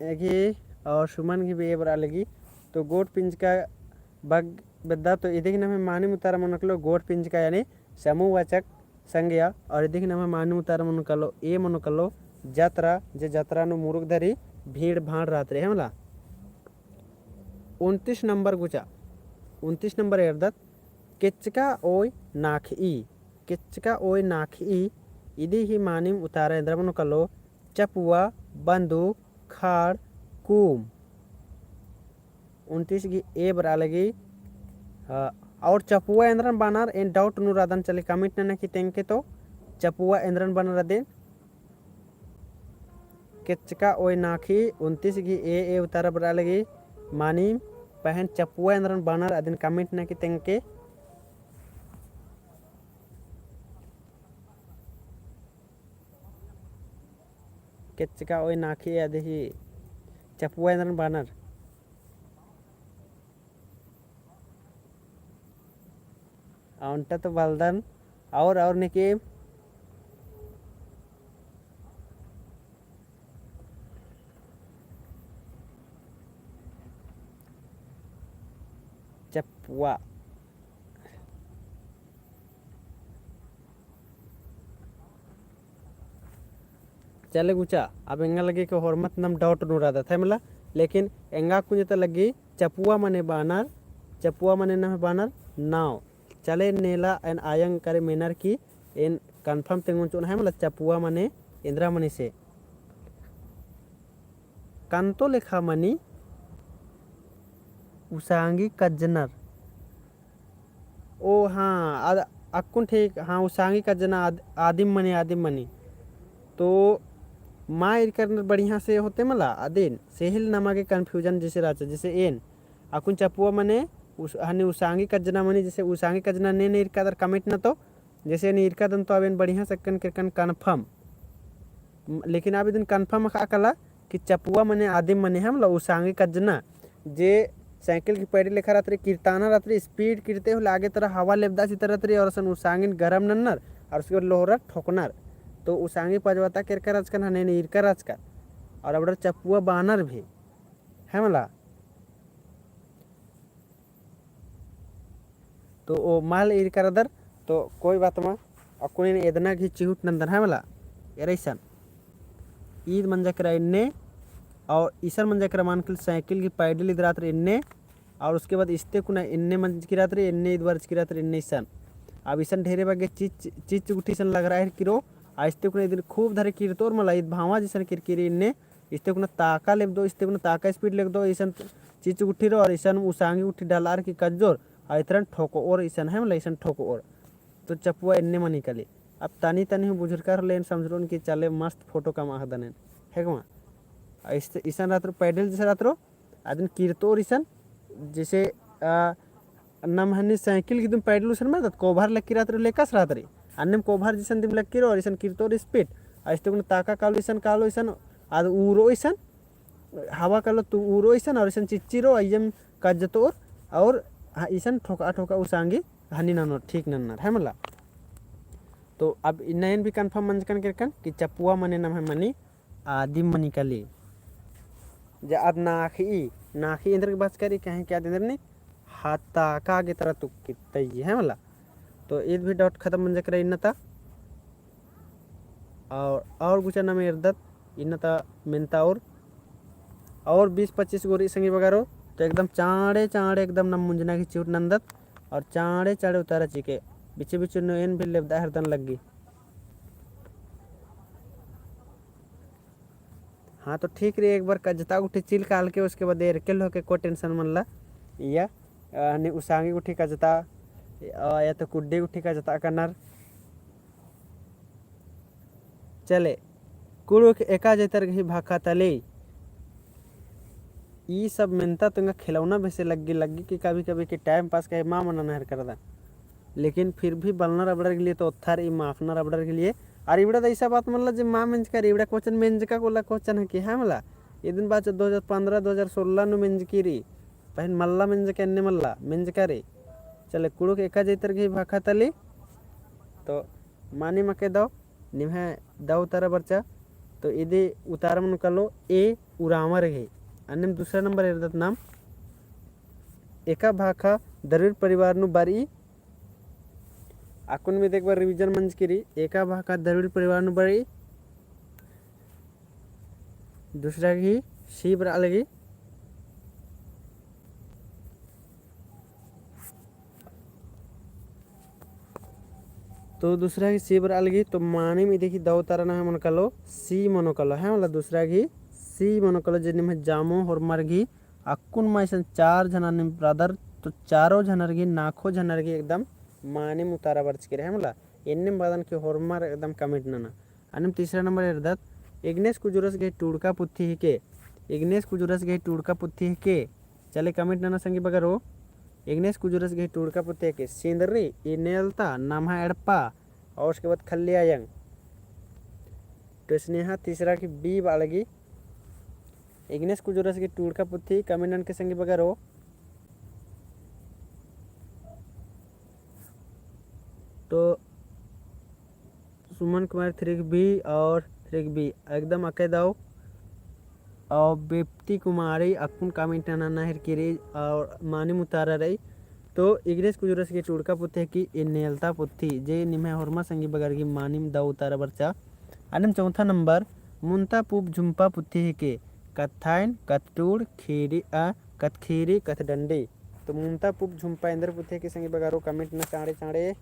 गही और सुमन गही भी A बरआ लगी। तो गोट पिंजका बक बेद्दा, तो इदी गही नम्है मानिम उतारा मनो कालो गोट पिंजका यानी समूहवाचक संगिया, और इदिक नम्है मानिम उतारा मनो कालो, ए मनो कालो, जतरा, जे जतरा नू मुरुख धरी भीड़ भाड़ रहत रई, है मला। उनतीस नंबर गुचा, उनतीस नंबर एरदत, केचका ओय नाखई, केचका ओय नाखई, इदी ही मानिम उतारा एन्दरा मनो कालो, चपुआ, बंदूक, खाड़, कूम। उनतीस गही ए बरआ लगी। अ, और चपुआ एन्दरन बानर एन doubt नू रअदन, चले comment नना की तेंगके तो चपुआ एन्दरन बानर अदिन। केचका ओय नाखई उनतीस गही ए, ए उतारा बरआ लगी। मानिम पहें चपुआ एन्दरन बानर अदिन comment नना की तेंगके। केचका ओय नाखई अदी ही चपुआ एन्दरन बानर। ओन्टा तो बलदन और, और निकी चपुआ। चले गुचा, अब एंगा लगी के होरमत नम doubt नू रअदत है मला, लेकिन एंगा कुंजता लगी चपुआ मने बानर, चपुआ मने नम्है बानर नाव। चले नेला एन आयंग करे मेनर की एन confirm तेंगोन चिओन है मला चपुआ मने एन्दरा मनी से। कंतो लेखा मनी उसांगी कज्जनर। ओ हाँ, आद-, अक्कुन ठीक, हाँ, उसांगी कज्जना आद-, आदिम मनी, आदिम मनी। तो मा ईरकर बढ़िया से होते मला, अदिन, सेहिल नमा गे confusion जैसे रहचा, जैसे एन। अक्कुन चपुआ मने, उस-, हनी उसांगी कज्जना मनी, जैसे उसांगी कज्जना ने, ने ईरकादर comment नना तो, जैसे एन ईरकादन तो अब एन बढ़िया से अक्कन केरकन confirm। म-, लेकिन अब इदिन confirm अख़आ काला कि चपुआ मने आदिम मने है मला उसांगी कज्जना। जे साइकिल की पैडी लेखा रहत रई, किरताना रहत रई, speed किरते होले आगे तरा हवा लेबदा चितर रहत रई और असन उसांगिन गरम नन्नर और उसके बाद लोहरा ठोकनर। तो उसांगी पजवाता केरका रहचकन हने एन ईरका रहचका। और अबड़र चपुआ बानर भी है मला। तो ओ मल ईरका रअदर, तो कोई बात मा, अक्कुन एन एदना गही चिहुट नन्दन है मला, एरा इसन। ईद मंजा केरा एन्ने, और इसन मंजा केरा मान के साइकिल गही पैडल ईद रहत रई एन्ने, और उसके बाद इस्ते कुना एन्ने मंजकी रहत रई, एन्ने ईद बरचकी रहत रई एन्ने इसन। अब इसन ढेरे बग्गे चिच, चिच गुट्ठी इसन लगरआ हेलरकी रओ, आ इस्ते कुना इदिन खूब धरे किरतओर मला, ईद भावा जैसन किरकी रई एन्ने, इस्ते कुना ताका लेबदो, इस्ते कुना ताका speed लेबदो, इसन चिच गुट्ठी रओ, और इसन उसांगी गुट्ठी डलार की कज्जोर, आ इतरन ठोकओर, इसन है मला, इसन ठोकओर। तो चपुआ एन्ने मनी काली। अब तनी तनी हूँ बुझुरका होले एन समझरोन कि चले मस्त photo कमआ अख़दन एन। है कमा? आ इस-, इसन रहत रओ, पैडल जैसे रहत रओ, अदिन किरतओर इसन, जैसे, आ, नम हनी साइकिल गही दिम पैडल उसन मल दत, कोभार लक्की रहत रई, लेकस रहत रई। अन्नेम कोभार जैसन दिम लक्की रओ, और इसन किरतओर speed। आ इस्ते कुना ताका कालो इसन, कालो इसन, आद उरओ इसन, हवा कालो तो उरओ इसन, और इसन चिच्चिरओ, अइय्यम कज्जतओर, और ह-, इसन ठोका ठोका उसांगी हनी ननोर, ठीक नन्नर, है मला। तो अब इन्ना एन भी confirm मंजकन केरकन कि चपुआ मने नम्है मनी आदिम मनी काली। जा आद नाखई, नाखई एन्देरगे बाचका रई, कहें कि आद एन्देर नी हत्ता का गे तरा तुक्की तई है मला। तो ईद भी doubt खतम मंजा केरा इन्ना ता। और, और गुचा नम एरदत इन्ना ता मेन्ता और, और बीस पच्चीस गो रई संगी बगरो। तो एकदम चाँड़े चाँड़े एकदम नम मुंजना गही चिहुट नन्दत और चाँड़े चाँड़े उतारा चिके। बिच्चु बिच्चु नू एन भी लेबदा हेलरदन लग्गी। हाँ, तो ठीक रई, एक बार कज्जता गुट्ठी चिल कालके, उसके बाद एरके लोके को tension मल्ला। इया, अ, हनी उसांगी गुट्ठी कज्जता, अ, या तो कुड्डी गुट्ठी कज्जता कनर। चले, कुँड़ुख़ एका जैतर गही भाखा तली। ई सब मेन्ता तो एंगा खिलौना बेसे लग्गी, लग्गी कि कभी कभी कि time pass कहे मा मना नहर करदा। लेकिन फिर भी बलनर अबड़र के लिए तो ओत्था रई, माखनर अबड़र के लिए। और इबड़ा तो ऐसा बात मल्ला जे मा मेंजका रई, इबड़ा question मेंजका कोला question है कि है मला। इदिन बाचो दो हजार पन्द्रह, दो हजार सोलह नू मेंजकी रई। पहें मल्ला मेंजका, एन्ने मल्ला मेंजका रई। चले, कुँड़ुख़ एका जैतर गही भाखा तली। तो मानी मके दव, निम्है दव उतारा बरचा। तो इदी उतारा मनो कालो A उराँवर गही। अन्नेम दूसरा नंबर एरदत नाम। एका भाखा द्रविड़ परिवार नू बरई। अक्कुन में देख बार revision मंजकी रई, एका भाखा द्रविड़ परिवार नू बरई, दूसरा गही C बरआ लगी। तो दूसरा गही C बरआ लगी, तो मानिम इदी गही दौ उतारा नम्है मनो कालो, C मनो कालो, है मला, दूसरा गही C मनो कालो, जे निम्है जामो होरमर गही अक्कुन मा इसन चार झनर नीम रअदर, तो चारो झनर गही, नाखो झनर गही एकदम मानिम उतारा बरचकी रई, है मला। एन्नेम बअदन कि होरमर एकदम comment नना। अन्नेम तीसरा नंबर एरदत, इग्नेस कुजूरस गही टूड़का पुथी हिके, इग्नेस कुजूरस गही टूड़का पुथी हिके, चले comment नना संगी बगरो, इग्नेस कुजूरस गही टूड़का पुथी हिके, सिंदरी, इनेलता, नम्हा एड़पा, और उसके बाद खल्ली आयंग। तो स्नेहा तीसरा गही B बआ लगी। इग्नेस कुजूरस गही टूड़का पुथी comment ननके संगी बगरो। तो सुमन कुमारी three B और three B एकदम अकय दव। और बेप्ती कुमारी अक्कुन comment नना हेरकी रई और मानिम उतारा रई। तो इग्नेस कुजूरस गही टूड़का पुथी हिके इनेलता पुथी, जे निम्है होरमा संगी बगर गही मानिम दव उतारा बरचा। अन्नेम चौथा नंबर, मुन्ता पूप झुम्पा पुथी हिके, कत्थाइन, कत्थटूड़, खीरी, आ, कत्थखीरी, कत्थडंडी। तो मुन्ता पूप झुम्पा एन्देर पुथी हिके संगी बगरो comment नना चाँड़े चाँड़े।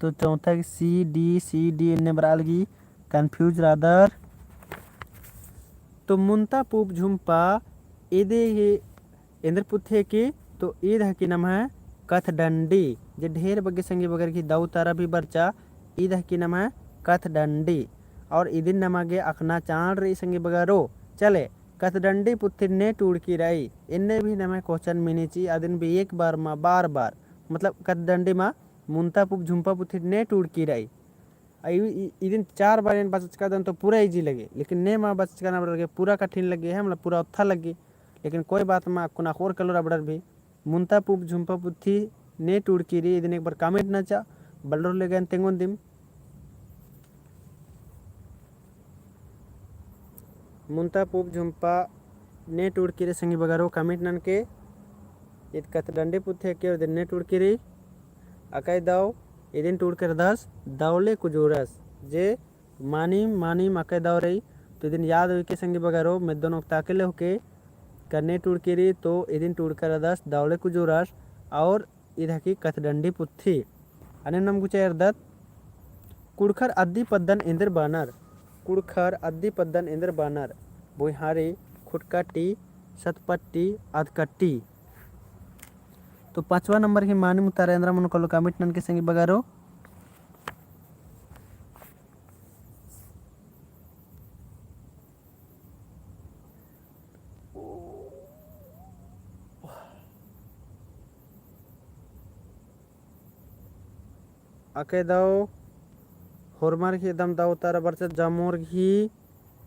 तो चौथा गही C D, C D एन्ने बरआ लगी, confuse रअदर। तो मुन्ता पूप झुम्पा एदे ही एन्देर पुथी हिके, तो ईद हिके नम्है कत्थडंडी, जे ढेर बग्गे संगी बगर गही दव उतारा भी बरचा, ईद हिके नम्है कत्थडंडी। और इदिन नमा गे अख़ना चाँड़ रई संगी बगरो। चले, कत्थडंडी पुथी ने टूड़की रई, एन्ने भी नम्है question मिनी ची, अदिन भी एक बार मा बार बार, मतलब कत्थडंडी मा मुन्ता पूप झुम्पा पुथी ने टूड़की रई। आ, इ-, इ-, इदिन चार बार एन बचचका दन तो पूरा easy लगे, लेकिन ने मा बचचका ना बड़ा लगे, पूरा कठिन लगे, है मतलब पूरा ओत्था लगे। लेकिन कोई बात मा, अक्कुन अख़ोर कलोर अबड़र भी। मुन्ता पूप झुम्पा पुथी ने टूड़की रई, इदिन एक बार comment नचा, बलरो लेगन तेंगोन दिम। मुन्ता पूप झुम्पा ने टूड़की रई संगी बगरो comment ननके। ईद कत्थडंडी पुथी हिके, इदिन ने टूड़की रई। अकय दव, इदिन टूड़की रअदस दवले कुजूरस, जे मानिम, मानिम अकय दव रई। तो इदिन याद उइके संगी बगरो, मेद्दोन ओक्ताके ले होके, का ने टूड़की रई, तो इदिन टूड़की रअदस दवले कुजूरस। और ईद हिके कत्थडंडी पुथी। अन्नेम नम गुचा एरदत, कुँड़ुख़र अद्दी पद्दन एन्देर बअनर, कुँड़ुख़र अद्दी पद्दन एन्देर बअनर, भुइँहारी, खुटकट्टी, सतपट्टी, अधकट्टी। तो पाँचवा नंबर गही मानिम उतारा एन्दरा मनो कालो comment ननके संगी बगरो। अकय दव होरमर गही एकदम दव उतारा बरचा, जामोर गही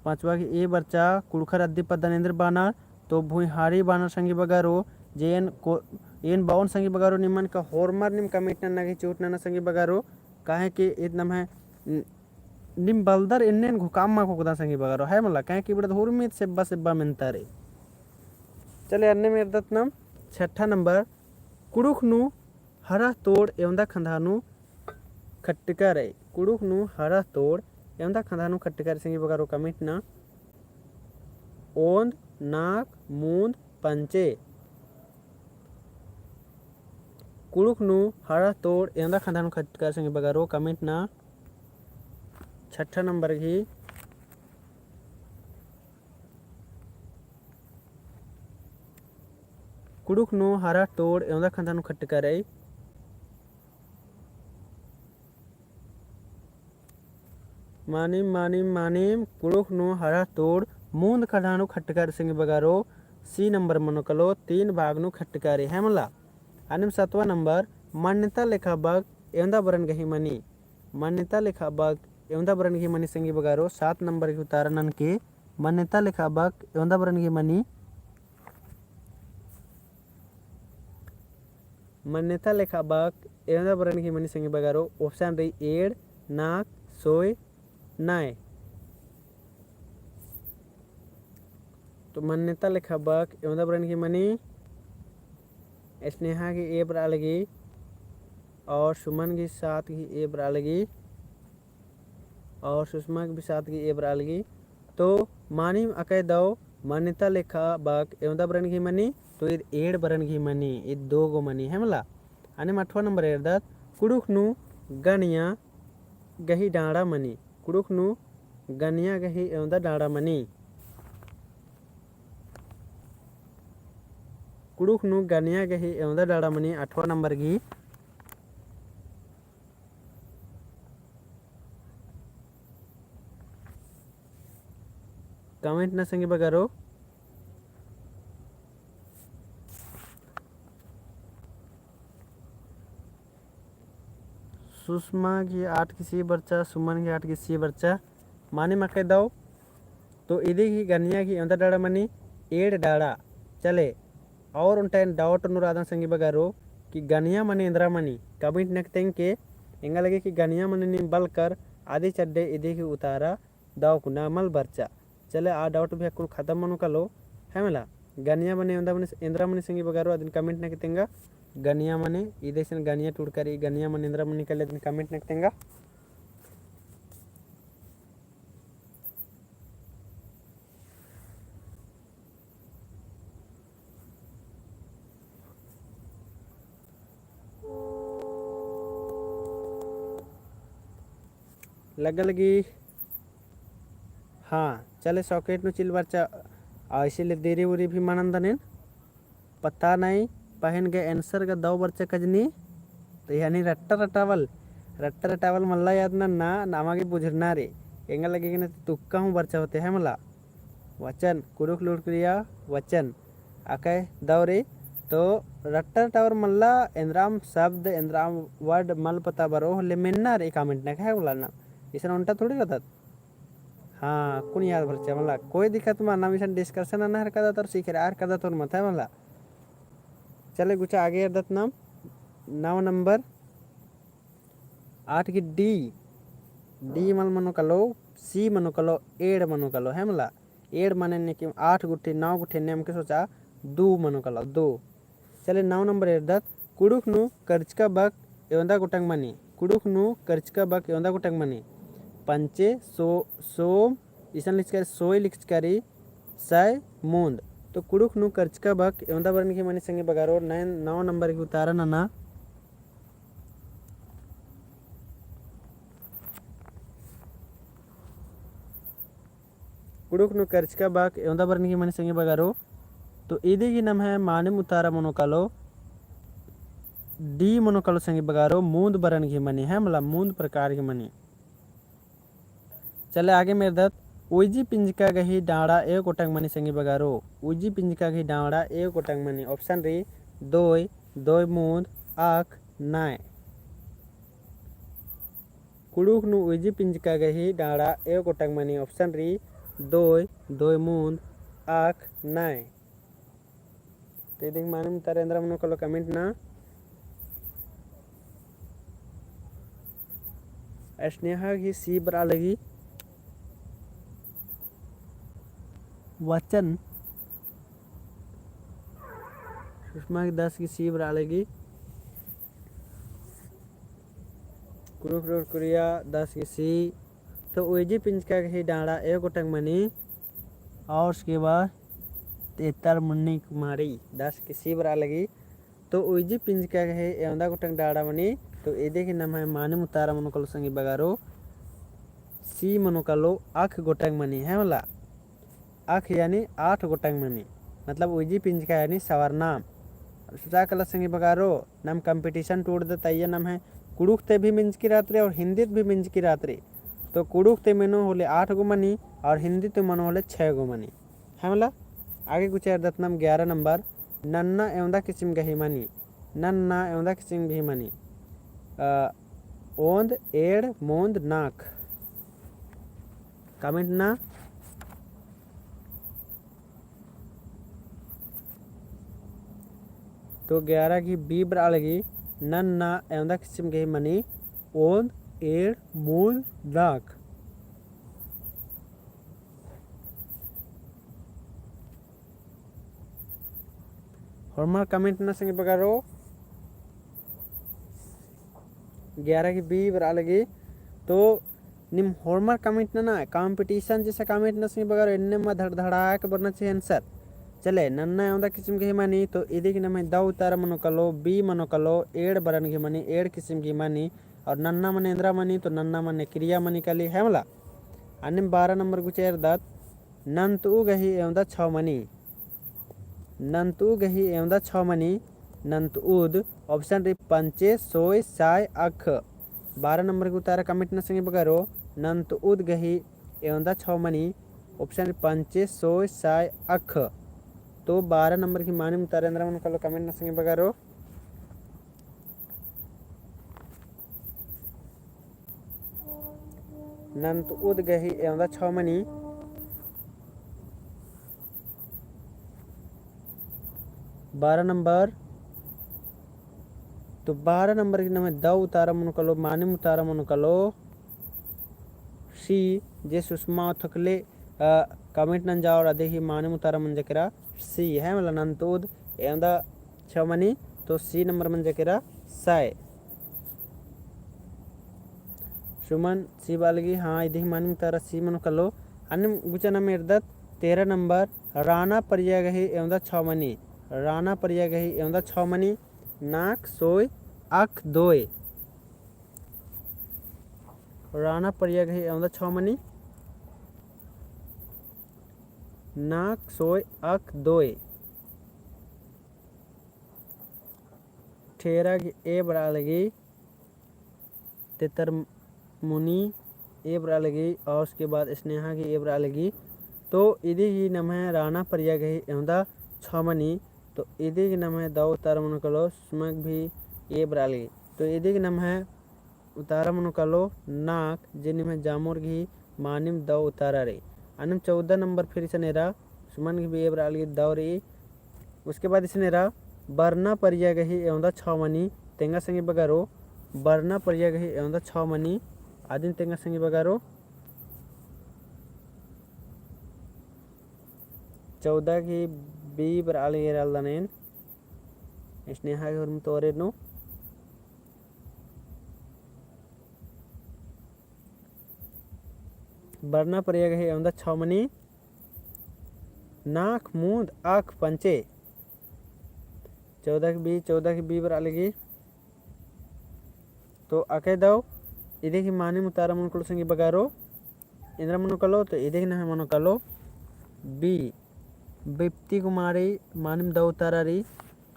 पाँचवा गही A बरचा, कुँड़ुख़र अद्दी पद्दन एन्देर बअनर, तो भुइँहारी बअनर संगी बगरो, जे एन को-, एन बओन संगी बगरो निमन का होरमर नीम comment नना गही चूट नना संगी बगरो, काहे कि ईद नम्है नीम बलदर एन्नेन घोकाम मा घोकदा संगी बगरो, है मला, काहे कि इबड़ा होरमी ईद सेब्बा सेब्बा मेन्ता रई। चले अन्नेम एरदत नम छठा नंबर, कुँड़ुख़ नू हरा तोड़ एवंदा खंधा नू खट्टका रई, कुँड़ुख़ नू हरा तोड़ एवंदा खंधा नू खट्टका रई संगी बगरो comment नना। ओन्द, नाक, मून्द, पंचे। कुँड़ुख़ नू हरा तोड़ एवंदा खंधा नू खट्टका रई संगी बगरो comment नना। छठा नंबर गही कुँड़ुख़ नू हरा तोड़ एवंदा खंधा नू खट्टका रई। मानिम, मानिम, मानिम, कुँड़ुख़ नू हरा तोड़ मून्द खंधा नू खट्टका रई संगी बगरो, C नंबर मनो कालो, तीन भाग नू खट्टका रई, है मला। अन्नेम सतवा नंबर, मान्यता लेखा बग एवंदा बरन गही मनी, मान्यता लेखा बग एवंदा बरन गही मनी संगी बगरो, सात नंबर गही उतारा ननके, मान्यता लेखा बग एवंदा बरन गही मनी। मान्यता लेखा बक एवंदा बरन गही मनी संगी बगरो, option रई एंड़, नाक, सोय, नाय। तो मान्यता लेखा बक एवंदा बरन गही मनी, स्नेहा गही एब रआ लगी और सुमन गही सात गही एब रआ लगी। और सुषमा के भी सात गही एब रआ लगी। तो मानिम अकय दव मान्यता लेखा बक एवंदा बरन गही मनी, तो ईद एंड़ बरन गही मनी, ईद दो गो मनी, है मला। अन्नेम अठवा नंबर एरदत, कुँड़ुख़ नू गनिया गही डाँड़ा मनी, कुँड़ुख़ नू गनिया गही एवंदा डाँड़ा मनी, कुँड़ुख़ नू गनिया गही एवंदा डाँड़ा मनी, अठवा नंबर गही। Comment ना संगी बगरो। सुषमा गही आठ गही सी बरचा, सुमन गही आठ गही सी बरचा। मानिम अकय दव। तो इदी गही गनिया गही एवंदा डाँड़ा मनी, एंड़ डाँड़ा। चले, और ओन्टा एन doubt नू रअदन संगी बगरो कि गनिया मने एन्दरा मनी, comment नक तेंगके। एंगा लगे कि गनिया मने नीम बलकर आदिच अड्डे इदी गही उतारा दव कुना मल बरचा। चले, आ doubt भी अक्कुन खतम मनो कालो, है मला। गनिया मने एवंदा मनी, एन्दरा मनी संगी बगरो, अदिन comment नक तेंगा। गनिया मने, इदेसन गनिया टूड़का रई, गनिया मने एन्दरा मनी काली, अदिन comment नक तेंगा। लग्गा लगी। हाँ, चले, socket नू चिल बरचा, आ, इसीलिए देरी उरी भी मनन दनेन। पता नहीं, पहें गे answer गा दव बरचा कजनी, तो यानी रट्टा रटावल, रट्टा रटावल मल्ला याद नन्ना, नामा गे बुझुरना रे। एंगा लगे कि ना तुक्का हूँ बरचा होते है मला। वचन, कुँड़ुख़ लूट क्रिया वचन। अकय दव रे, तो रट्टा रटावल मल्ला, एन्दराम शब्द, एन्दराम word मल पता बरो होले मेन्ना रे comment नक है उलाना। इसन ओन्टा थोड़ी रअदत। हाँ, कुन याद बरचा मला, कोई दिक्कत मल, नाम इसन discussion नना हर कदा तोर सीखे रहा हर कदा तोर मत है मला। चले गुचा आगे एरदत नाम, नौ नंबर, आठ गही D, D मल मनो कालो, C मनो कालो, एंड़ मनो कालो, है मला। एंड़ मने ने कि आठ गुट्ठी, नौ गुट्ठी, नेम के सोचा, दू मनो कालो, दू। चले, नौ नंबर एरदत, कुँड़ुख़ नू करचका बक एवंदा गोटंग मनी। कुँड़ुख़ नू करचका बक एवंदा गोटंग मनी। पंचे, सो-, सोम, इसन लिखचका रई, सोय लिखचका रई, सय, मूंद। तो कुँड़ुख़ नू करचका बक एवंदा बरन गही मनी संगी बगरो, नैन नौ नंबर गही उतारा नना। कुँड़ुख़ नू करचका बक एवंदा बरन गही मनी संगी बगरो। तो इदी गही नम्है मानिम उतारा मनो कालो, D मनो कालो संगी बगरो, मूंद बरन गही मनी, है मला, मूंद प्रकार गही मनी। चले आगे एरदत, उइजी पिंजका गही डाँड़ा एव गोटंग मनी संगी बगरो। उइजी पिंजका गही डाँड़ा एव गोटंग मनी। Option रई, दोय, दोय मूंद, आख, नाय। कुँड़ुख़ नू उइजी पिंजका गही डाँड़ा एव गोटंग मनी। Option रई, दोय, दोय मूंद, आख, नाय। तो इदी गही मानिम उतारा एन्दरा मनो कालो comment ना। स्नेहा गही C बरआ लगी। वचन। सुषमा गही दस गही C बरआ लगी। कुँड़ुख़ लूट क्रिया दस गही C। तो उइजी पिंजका गही डाँड़ा एव गोटंग मनी। और उसके बाद तेतर मुन्नी कुमारी दस गही C बरआ लगी। तो उइजी पिंजका गही एवंदा गोटंग डाँड़ा मनी। तो इदी गही नम्है मानिम उतारा मनो कालो संगी बगरो, C मनो कालो, आख गोटंग मनी, है मला। आख यानी आठ गोटंग मनी, मतलब उइजी पिंजका यानी सवरनाम। सोचा काला संगी बगरो, नाम competition टूड़दत, अइय्या नम्है कुँड़ुख़ ती भी मिंजकी रअत रई और हिंदी ती भी मिंजकी रअत रई। तो कुँड़ुख़ ती मनो होले आठ गो मनी और हिंदी ती मनो होले छय गो मनी। है मला, आगे गुचा एरदत नाम ग्यारह नंबर, नन्ना एवंदा किसिम गही मनी। नन्ना एवंदा किसिम गही मनी। अ, ओंद, एंड़, मूंद, नाख। Comment ना। तो ग्यारह गही B बरआ लगी, नन्ना एवंदा किसिम गही मनी ओन्द, एंड़, मुन्द, नाक। होरमर comment नना संगी बगरो। ग्यारह गही B बरआ लगी। तो नीम होरमर comment नना, competition जैसा comment नना संगी बगरो, एन्ने मा धड़धड़ाक बरना चाहिए answer। चले, नन्ना एवंदा किसिम गही मनी, तो इदी गही नम्है दौ उत्तरा मनो कालो, B मनो कालो, एंड़ बरन गही मनी, एंड़ किसिम गही मनी, और नन्ना मने एन्दरा मनी, तो नन्ना मने किरिया मनी काली, है मला। अन्नेम बारह number गुचा एरदत, नन्तऊ गही एवंदा छौ मनी। नन्तऊ गही एवंदा छौ मनी, नन्तऊद, option रई पंचे, सोय, साय, अख। बारह number गही उत्तरा comment नना संगी बगरो, नन्तऊद गही एवंदा छौ मनी, option रई पंचे, सोय, साय, अख। तो बारह number गही मानिम उत्तरा एन्दरा मनो कालो comment नना संगी बगरो। नन्तऊद गही एवंदा छौ मनी। बारह number, तो बारह number गही नम्है दौ उत्तरा मनो कालो, मानिम उत्तरा मनो कालो C, जे सुषमा थकले, अ, comment नंजा और अदी गही मानिम उत्तरा मंजा केरा C, है मला। नन्तऊद एवंदा छौ मनी, तो C number मंजा केरा साय। सुमन C बरआ लगी, हाँ, इदी गही मानिम उत्तरा C मनो कालो। अन्नेम गुचा नाम एरदत, तेरह number, राना परिया गही एवंदा छौ मनी। राना परिया गही एवंदा छौ मनी, नाक, सोय, अख, दोय। राना परिया गही एवंदा छौ मनी, नाक, सोय, अख, दोय। ठेरा गही A बरआ लगी, तेतर मुनी A बरआ लगी, और उसके बाद स्नेहा गही A बरआ लगी। तो इदी गही नम्है राना परिया गही एवंदा छौ मनी, तो इदी गही नम्है दौ उत्तरा मनो कालो, सुमन भी A बरआ लगी। तो इदी गही नम्है उत्तरा मनो कालो नाक, जे निम्है जामोर गही मानिम दौ उत्तरा रई। अन्नेम चौदह number फिर इसन एरा, सुमन गही भी A बरआ लगी, दौ रई। उसके बाद इसन एरा, बरना परिया गही एवंदा छौ मनी, तेंगा संगी बगरो, बरना परिया गही एवंदा छौ मनी, अदिन तेंगा संगी बगरो। चौदह गही B बरआ लगी एरालदन एन। स्नेहा गही हुरमी तोरे नू। बरना परिया गही एवंदा छौ मनी, नाक, मुन्द, अख, पंचे। चौदह गही B, चौदह गही B बरआ लगी। तो अकय दौ, इदी गही मानिम उत्तरा मनो कालो संगी बगरो, एन्दरा मनो कालो, तो इदी गही नम्है मनो कालो B, बिप्ती कुमारी मानिम दौ उत्तरा रई।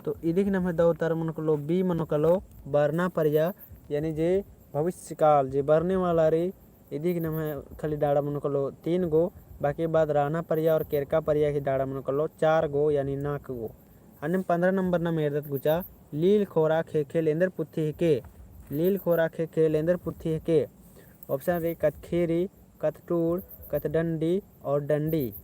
तो इदी गही नम्है दौ उत्तरा मनो कालो, B मनो कालो, बरना परिया, यानी जे भविष्यकाल, जे बरने वाला रई, इदी गही नम्है खाली डाड़ा मनो कालो तीन गो, बाकी बाद राना परिया और केरका परिया गही डाड़ा मनो कालो चार गो, यानी नाक गो। अन्नेम पन्द्रह number नाम एरदत गुचा, लील खोरा ख़ेख़ेल एन्देर पुथी हेके। लील खोरा ख़ेख़ेल एन्देर पुथी हेके। Option रई कत्थेरी, कत्थटूड़, कत्थडंडी और डंडी।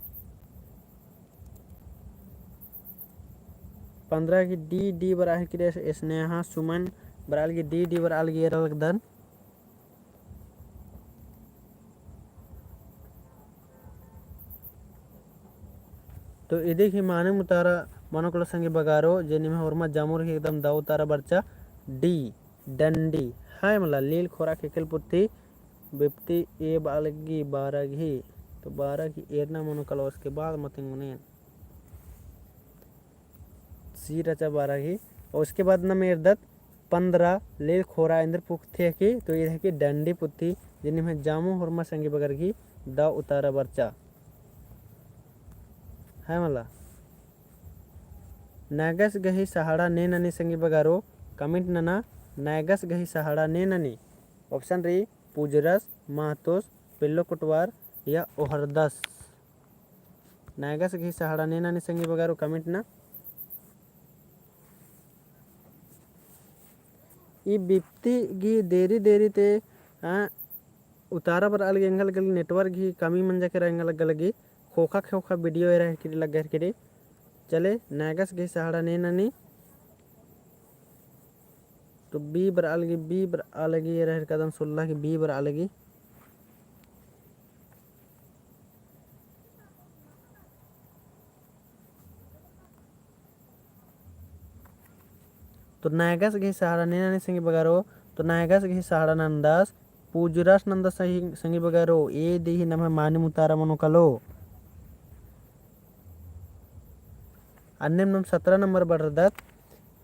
पन्द्रह गही D, D बरआ लगी, स्नेहा, सुमन बरआ लगी, D, D बरआ लगी एरा लगदन। तो इदी गही मानिम उत्तरा मनो कालो संगी बगरो, जे निम्है होरमा जामोर गही एकदम दौ उत्तरा बरचा D, डंडी। है मला, लील खोरा ख़ेख़ेल पुथी बिप्ती A बरआ लगी, बारह गही। तो बारह गही एरना मनो कालो, उसके बाद मतिंगुनेन। C रहचा बारह गही। और उसके बाद नाम एरदत पन्द्रह, लील खोरा एन्देर पुथी हेके, तो इदी हेके डंडी पुथी, जे निम्है जामो होरमा संगी बगर गही दौ उत्तरा बरचा। है मला। नैगस गही सहाड़ा ने ननी संगी बगरो, comment नना, नैगस गही सहाड़ा ने ननी। Option रई पुजरस, महतोस, पेल्लो कोटवार या ओहरदस। नैगस गही सहाड़ा ने ननी संगी बगरो, comment नना। ई बिप्ती गही देरी देरी ते, आ, उत्तरा बरआ लगी, एंगा लग्गा लगी network गही कमी मंजा केरा, एंगा लग्गा लगी ख़ोख़ा ख़ोख़ा video एरा हेरकी लग्गा हेरकी। चले, नैगस गही सहाड़ा ने ननी। तो B बरआ लगी, B बरआ लगी, एरा हिरकादन सोलह की B बरआ लगी। तो नैगस गही सहारा ने ननी संगी बगरो, तो नैगस गही सहारा नंदस, पुजरस नंदस संगी, संगी बगरो, इदी ही नम्है मानिम उतारा मनो कालो। अन्नेम नम सतरा नंबर बरदत,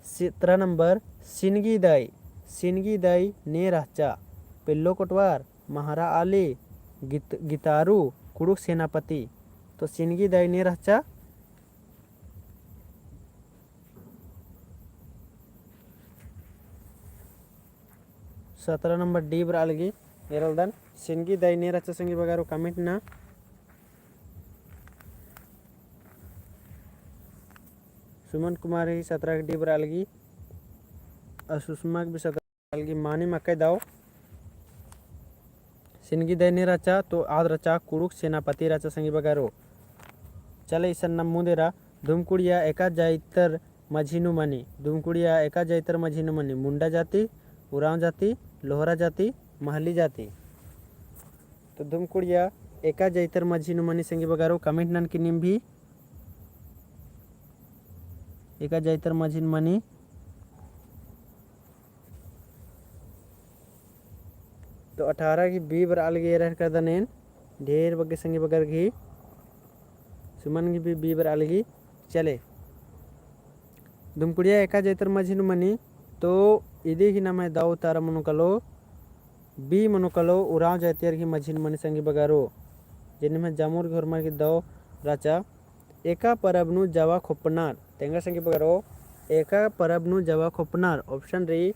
सतरा नंबर, सिनगी दाई, सिनगी दाई ने रहचा, पेल्लो कोटवार, महरा आली, गित-, गितारू, कुँड़ुख़ सेनापति। तो सिनगी दाई ने रहचा। सतरा नंबर D बरआ लगी, एरा लगदन, सिनगी दाई ने रहचा संगी बगरो comment ना। सुमन कुमार ही सतरा की D बरआ लगी, और सुषमा की भी सतरा अलगी मानिम अकय दव। सिनगी दाई ने रहचा तो आद रहचा कुँड़ुख़ सेनापति रहचा संगी बगरो। चले इसन नम मुन्द एरा, धुमकुड़िया एका जाइतर मझी नू मनी, धुमकुड़िया एका जाइतर मझी नू मनी, मुंडा जाति, उराँव जाति, लोहरा जाति, महली जाति। तो धुमकुड़िया एका जाइतर मझी नू मनी संगी बगरो comment नन की नीम भी एका जाइतर मझी नू मनी। तो अठारह की B बरआ लगी एरा हिरकादन एन, ढेर बग्गे संगी बगर गही, सुमन गही भी B बरआ लगी। चले। धुमकुड़िया एका जाइतर मझी नू मनी, तो इदी ही नम्है दव उतारा मनो कालो, B मनो कालो, उराँव जाइतर गही मझी नू मनी संगी बगरो। जे निम्है जामुर गही होरमर गही दव रहचा, एका परब नू जावा खोपनर। तेंगा संगी बगरो, एका परब नू जावा खोपनर। Option रई,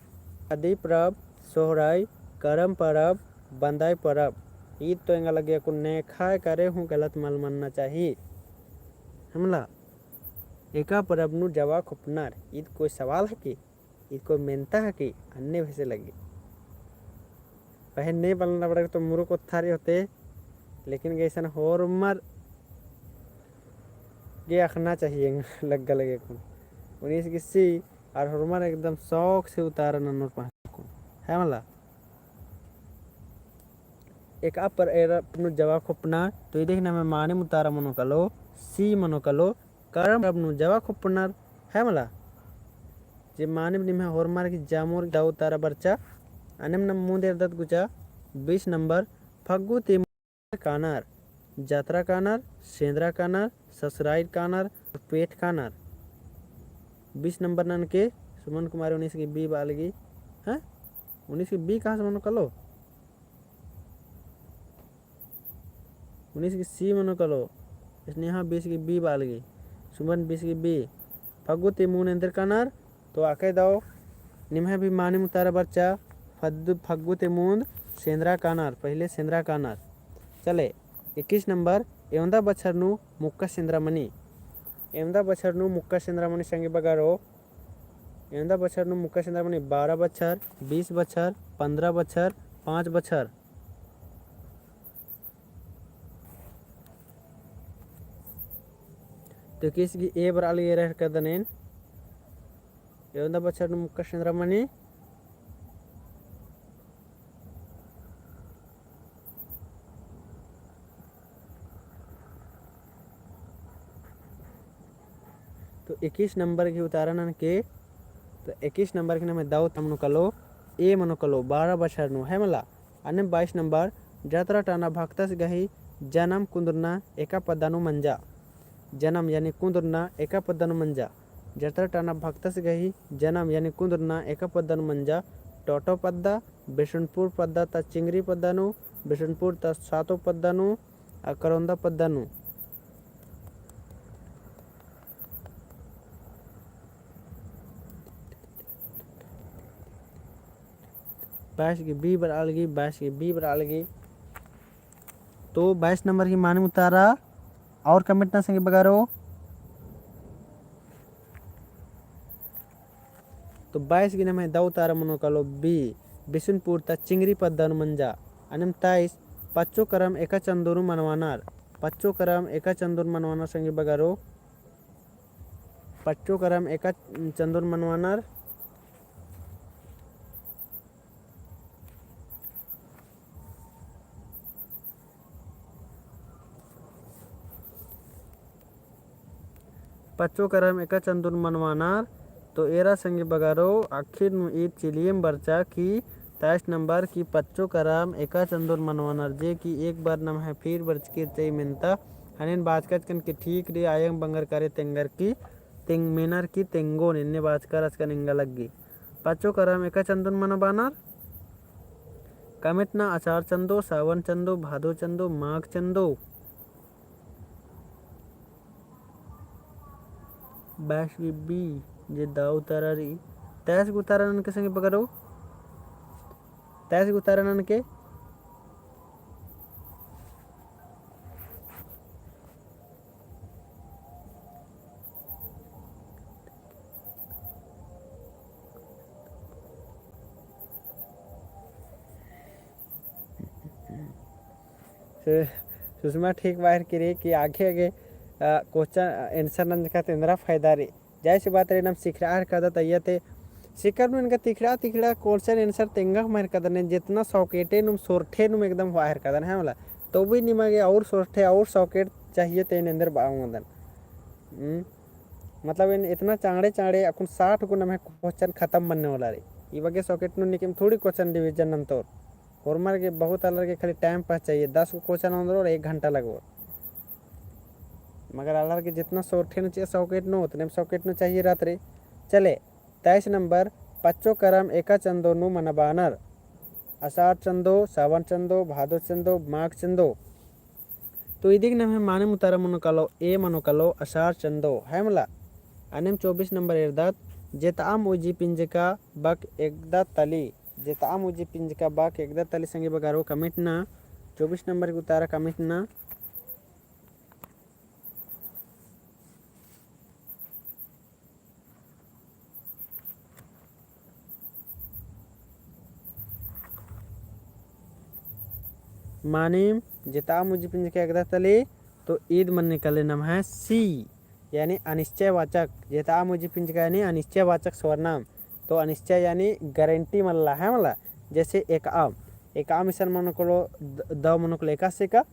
आदि परब, सोहराई, करम परब, बंदाई परब। ईद तो एंगा लगे अक्कुन नेखय करे हूँ गलत मल मन्ना चाही। हमला, एका परब नू जावा खोपनर। ईद कोई सवाल है कि? इको मेन्ता हकी अन्ने भेसे लगी। पहें ने बलना बड़ा तो मुरुक ओत्थारी होते, लेकिन गैसन होरमर गे अखना चाहिए लग्गा लगे कुन। उन्नीस की C और होरमर एकदम शौक से उतारा नन्नोर पहान कुन। है मला? एका परब नू जावा खोपना, तो इदी ही नम्है मानिम उतारा मनो कालो, C मनो कालो, करम परब नू जावा खोपनर, है मला? जे मानिम निम्है होरमर गही जामुर गही दव उतारा बरचा, अन्नेम नम मुन्द एरदत गुचा, बीस नंबर, फग्गु ती मुन्द कानर, जतरा कानर, सेंदरा कानर, ससुराइर कानर, पेट कानर। बीस नंबर ननके, सुमन कुमारी उन्नीस की B बआ लगी, हैं? उन्नीस की B कहाँ से मनो कालो? उन्नीस की C मनो कालो, स्नेहा बीस की B बआ लगी, सुमन बीस की B, फग्गु ती मुन्द एन्देर कानर, तो अकय दव, निम्है भी मानिम उतारा बरचा, फद्दु-, फग्गु ती मुन्द सेंदरा कानर, पहिले सेंदरा कानर। चले, इक्कीस नंबर, एवंदा बछर नू मुक्का सेंदरा मनी, एवंदा बछर नू मुक्का सेंदरा मनी संगी बगरो, एवंदा बछर नू मुक्का सेंदरा मनी बारह बछर, बीस बछर, पन्द्रह बछर, पाँच बछर। तो इक्कीस की A बरआ लगी एरा हिरकादन एन। एवंदा बछर नू मुक्का सेंदरा मनी। तो इक्कीस नंबर गही उतारा ननके, तो इक्कीस नंबर गही नम्है दव उतारा मनो कालो, A मनो कालो, बारह बछर नू, है मला? अन्नेम बाईस नंबर, जतरा टाना भक्तस गही जनम कुन्दुरना एका पद्दा नू मंजा। जनम यानी कुन्दुरना एका पद्दा नू मंजा। जतरा टाना भक्तस गही जनम यानी कुन्दुरना एका पद्दा नू मंजा। टोटो पद्दा, बिशुनपुर पद्दा ता चिंगरी पद्दा नू, बिशुनपुर ता सातो पद्दा नू, आ करौंदा पद्दा नू। बाईस की B बरआ लगी, बाईस की B बरआ लगी। तो बाईस नंबर गही मानिम उतारा और comment ना संगी बगरो। तो बाईस गही नम्है दव उतारा मनो कालो B, बिशुनपुर ता चिंगरी पद्दा नू मंजा। अन्नेम तेईस, पच्चो करम एका चंदो नू मनवानर। पच्चो करम एका चंदो नू मनवानर संगी बगरो। पच्चो करम एका चंदो नू मनवानर। पच्चो करम एका चंदोन मनवानर। तो एरा संगी बगरो आखिर नू ईद चिलियम बरचा कि तेईस नंबर कि पच्चो करम एका चंदोन मनवानर, जे कि एक बार नम्है फिर बरचकी रचई मेन्ता। हनेन बाचका रहचकन कि ठीक रई, आयंग बंगर करे तेंगर की तेंग मेनर की तेंगोन एन्ने बाचका रहचकन एंगा लग्गी। पच्चो करम एका चंदोन मनवानर। कमेंट ना असाढ़ चंदो, सावन चंदो, भादो चंदो, माघ चंदो। बैस गिब्बी जे दव उतारा रई। तेईस गो उतारा ननके संगी बगरो। तेईस गो उतारा ननके। से सुषमा ठीक बाहिर किरी कि आगे आगे, अ, question answer नंजका ती एन्दरा फायदा रई। जाहिर सी बात रई, नम सिखरआ हेलरकदत अइय्या ती सिखरआ नू एंगा तिखड़ा तिखड़ा question answer तेंगा हूँ बाहिर कदन, जेतना शॉर्टकटे नुम सोरठे नुम एकदम हूँ बाहिर कदन है मला। तो भी निमा गे और सोरठे और शॉर्टकट चाहिए ते एन्देर बआ ओंगदन। हम्म, मतलब एन एतना चाँड़े चाँड़े अक्कुन साठ गो नम्है question खतम मन्ने वाला रई। ई बग्गे शॉर्टकट नू निकिम थोड़ी question division नन्तोर। होरमर गे बहुत आलर गे खाली time pass चाहिए, दस गो question ओन्दरोर एक घंटा लगोर। मगर आलर गे जेतना सोरठे नू चाहिए शॉर्टकट नू, ओतने शॉर्टकट नू चाहिए रहत रई। चले, तेईस नंबर, पच्चो करम एका चंदो नू मनबानर। असाढ़ चंदो, सावन चंदो, भादो चंदो, माघ चंदो। तो इदिक नम्है मानिम उतारा मनो कालो, ए मनो कालो, असाढ़ चंदो, है मला। अन्नेम चौबीस नंबर एरदत, जेतआम उजी पिंजका बक एकदा तली, जेतआम उजी पिंजका बक एकदा तली संगी बगरो कमेंट ना, चौबीस नंबर के उतारा कमेंट ना। मानिम जेतआम उजी पिंजका एकदा तली, तो ईद मन्ने काले नम्है C, यानी अनिश्चयवाचक। जेतआम उजी पिंजका यानी अनिश्चयवाचक सर्वनाम। तो अनिश्चय यानी गारंटी मल्ला, है मला। जैसे एकआम, एकआम इसन मनो कालो द-, दव मनो कालो एकासे का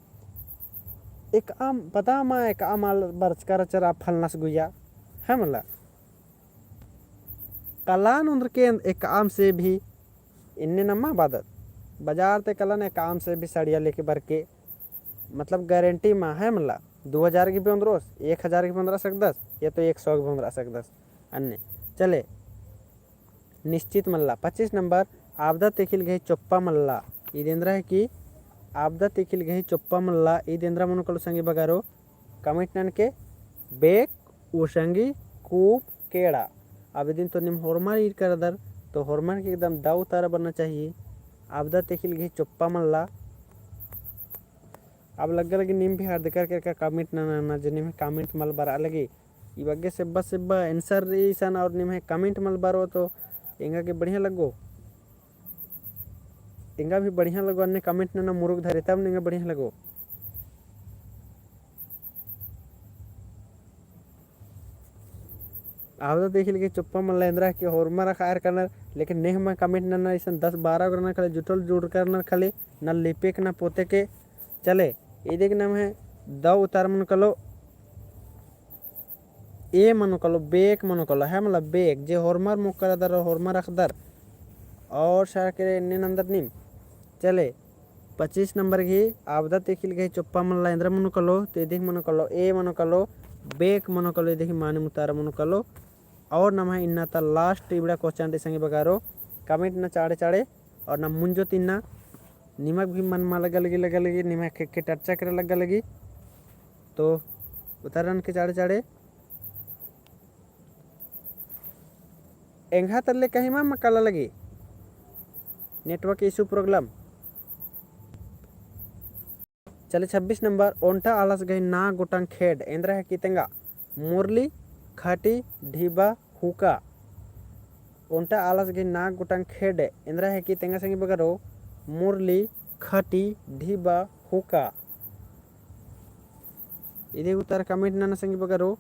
एकआम, पता मा एकआम आल बरचका रहचर आ फलनस गुइया, है मला। कलान ओन्द्रके एकआम से भी इन्ने नमा बअदत। बजार ते कलान एकआम से भी सड़िया लेके बरके, मतलब गारंटी मा है मला। दो हजार के भी ओन्द्रओस, एक हजार के भी ओन्द्रा सकदस, या तो एक सौ के भी ओन्द्रा सकदस। अन्ने चले, निश्चित मल्ला। पच्चीस नंबर, आबदा तिखिल गही चोप्पा मल्ला। ईद एन्द्रा है कि आबदा तिखिल गही चोप्पा मल्ला, ईद एन्द्रा मनो कालो संगी बगरो, कमेंट ननके। बेक, ओसंगी, कूप, केड़ा। अब इदिन तो नीम होरमर ईर करदर, तो होरमर के एकदम दव उतारा बरना चाहिए। आबदा तिखिल गही चोप्पा मल्ला। अब लग्गा लगी नीम भी हर दिकर के कमेंट नना, नना, जे नीम कमेंट मल बरआ लगी। ई बग्गे सेब्बा सेब्बा answer रई इसन और निम्है comment मल बरओ तो एंगा गे बढ़िया लग्गो। एंगा भी बढ़िया लग्गो, अन्ने comment नना मुरुख धरे तब एंगा बढ़िया लग्गो। आबदा तिखिल गही चोप्पा मल्ला एन्द्रा कि होरमर अख़ायर करनर, लेकिन नेहमा comment नना इसन दस बारह गो रअनर खाली जुटोल जुड़ करनर खाली, ना लिपेक ना पोतेके। चले, इदिक नम्है दव उतारा मनो कालो, ए मनो कालो, बेक मनो कालो, है मला बेक, जे होरमर मोक्खरदर और होरमर अख़दर, और सारा केरे एन्ने नन्दर नीम। चले, पच्चीस नंबर गही आबदा तिखिल गही चोप्पा मल्ला एन्द्रा मनो कालो, तो इदिक मनो कालो, ए मनो कालो, बेक मनो कालो, इदिक मानिम उतारा मनो कालो। और नम्है इन्ना ता last इबड़ा question रई संगी बगारो, comment ना चाड़े चाड़े, और ना मुंजो तिन्ना, निमक भी मन मा लग्गा लगी, लग्गा लगी, निम्है खे, खे टर्चा करे लग्गा लगी। तो उतारन के चाड़े चाड़े। एंग्हा तरले कहीं मा मकाला लगी। Network issue problem। चले छब्बीस नंबर, ओन्टा आलस गही नाग गोटंग खेड, एन्द्रा है कि तेंगा, मुरली, खटी, ढिबा, हुका। ओन्टा आलस गही नाग गोटंग खेड, एन्द्रा है कि तेंगा संगी बगारो, मुरली, खटी, ढिबा, हुका। इदे उत्तर comment नना संगी बगारो।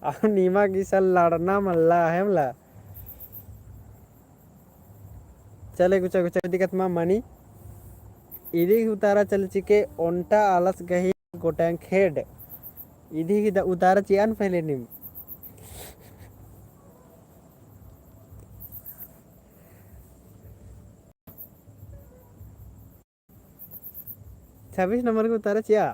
अब निमा गही इसन लड़ना मल्ला है मला। चले गुचा गुचा दिक्कत मा मनी। इदी उतारा चल चिके ओन्टा आलस गही गोटंग खेड। इदी की द-, उतारा चिअन पहले नीम। छब्बीस नंबर गही उतारा चिआ।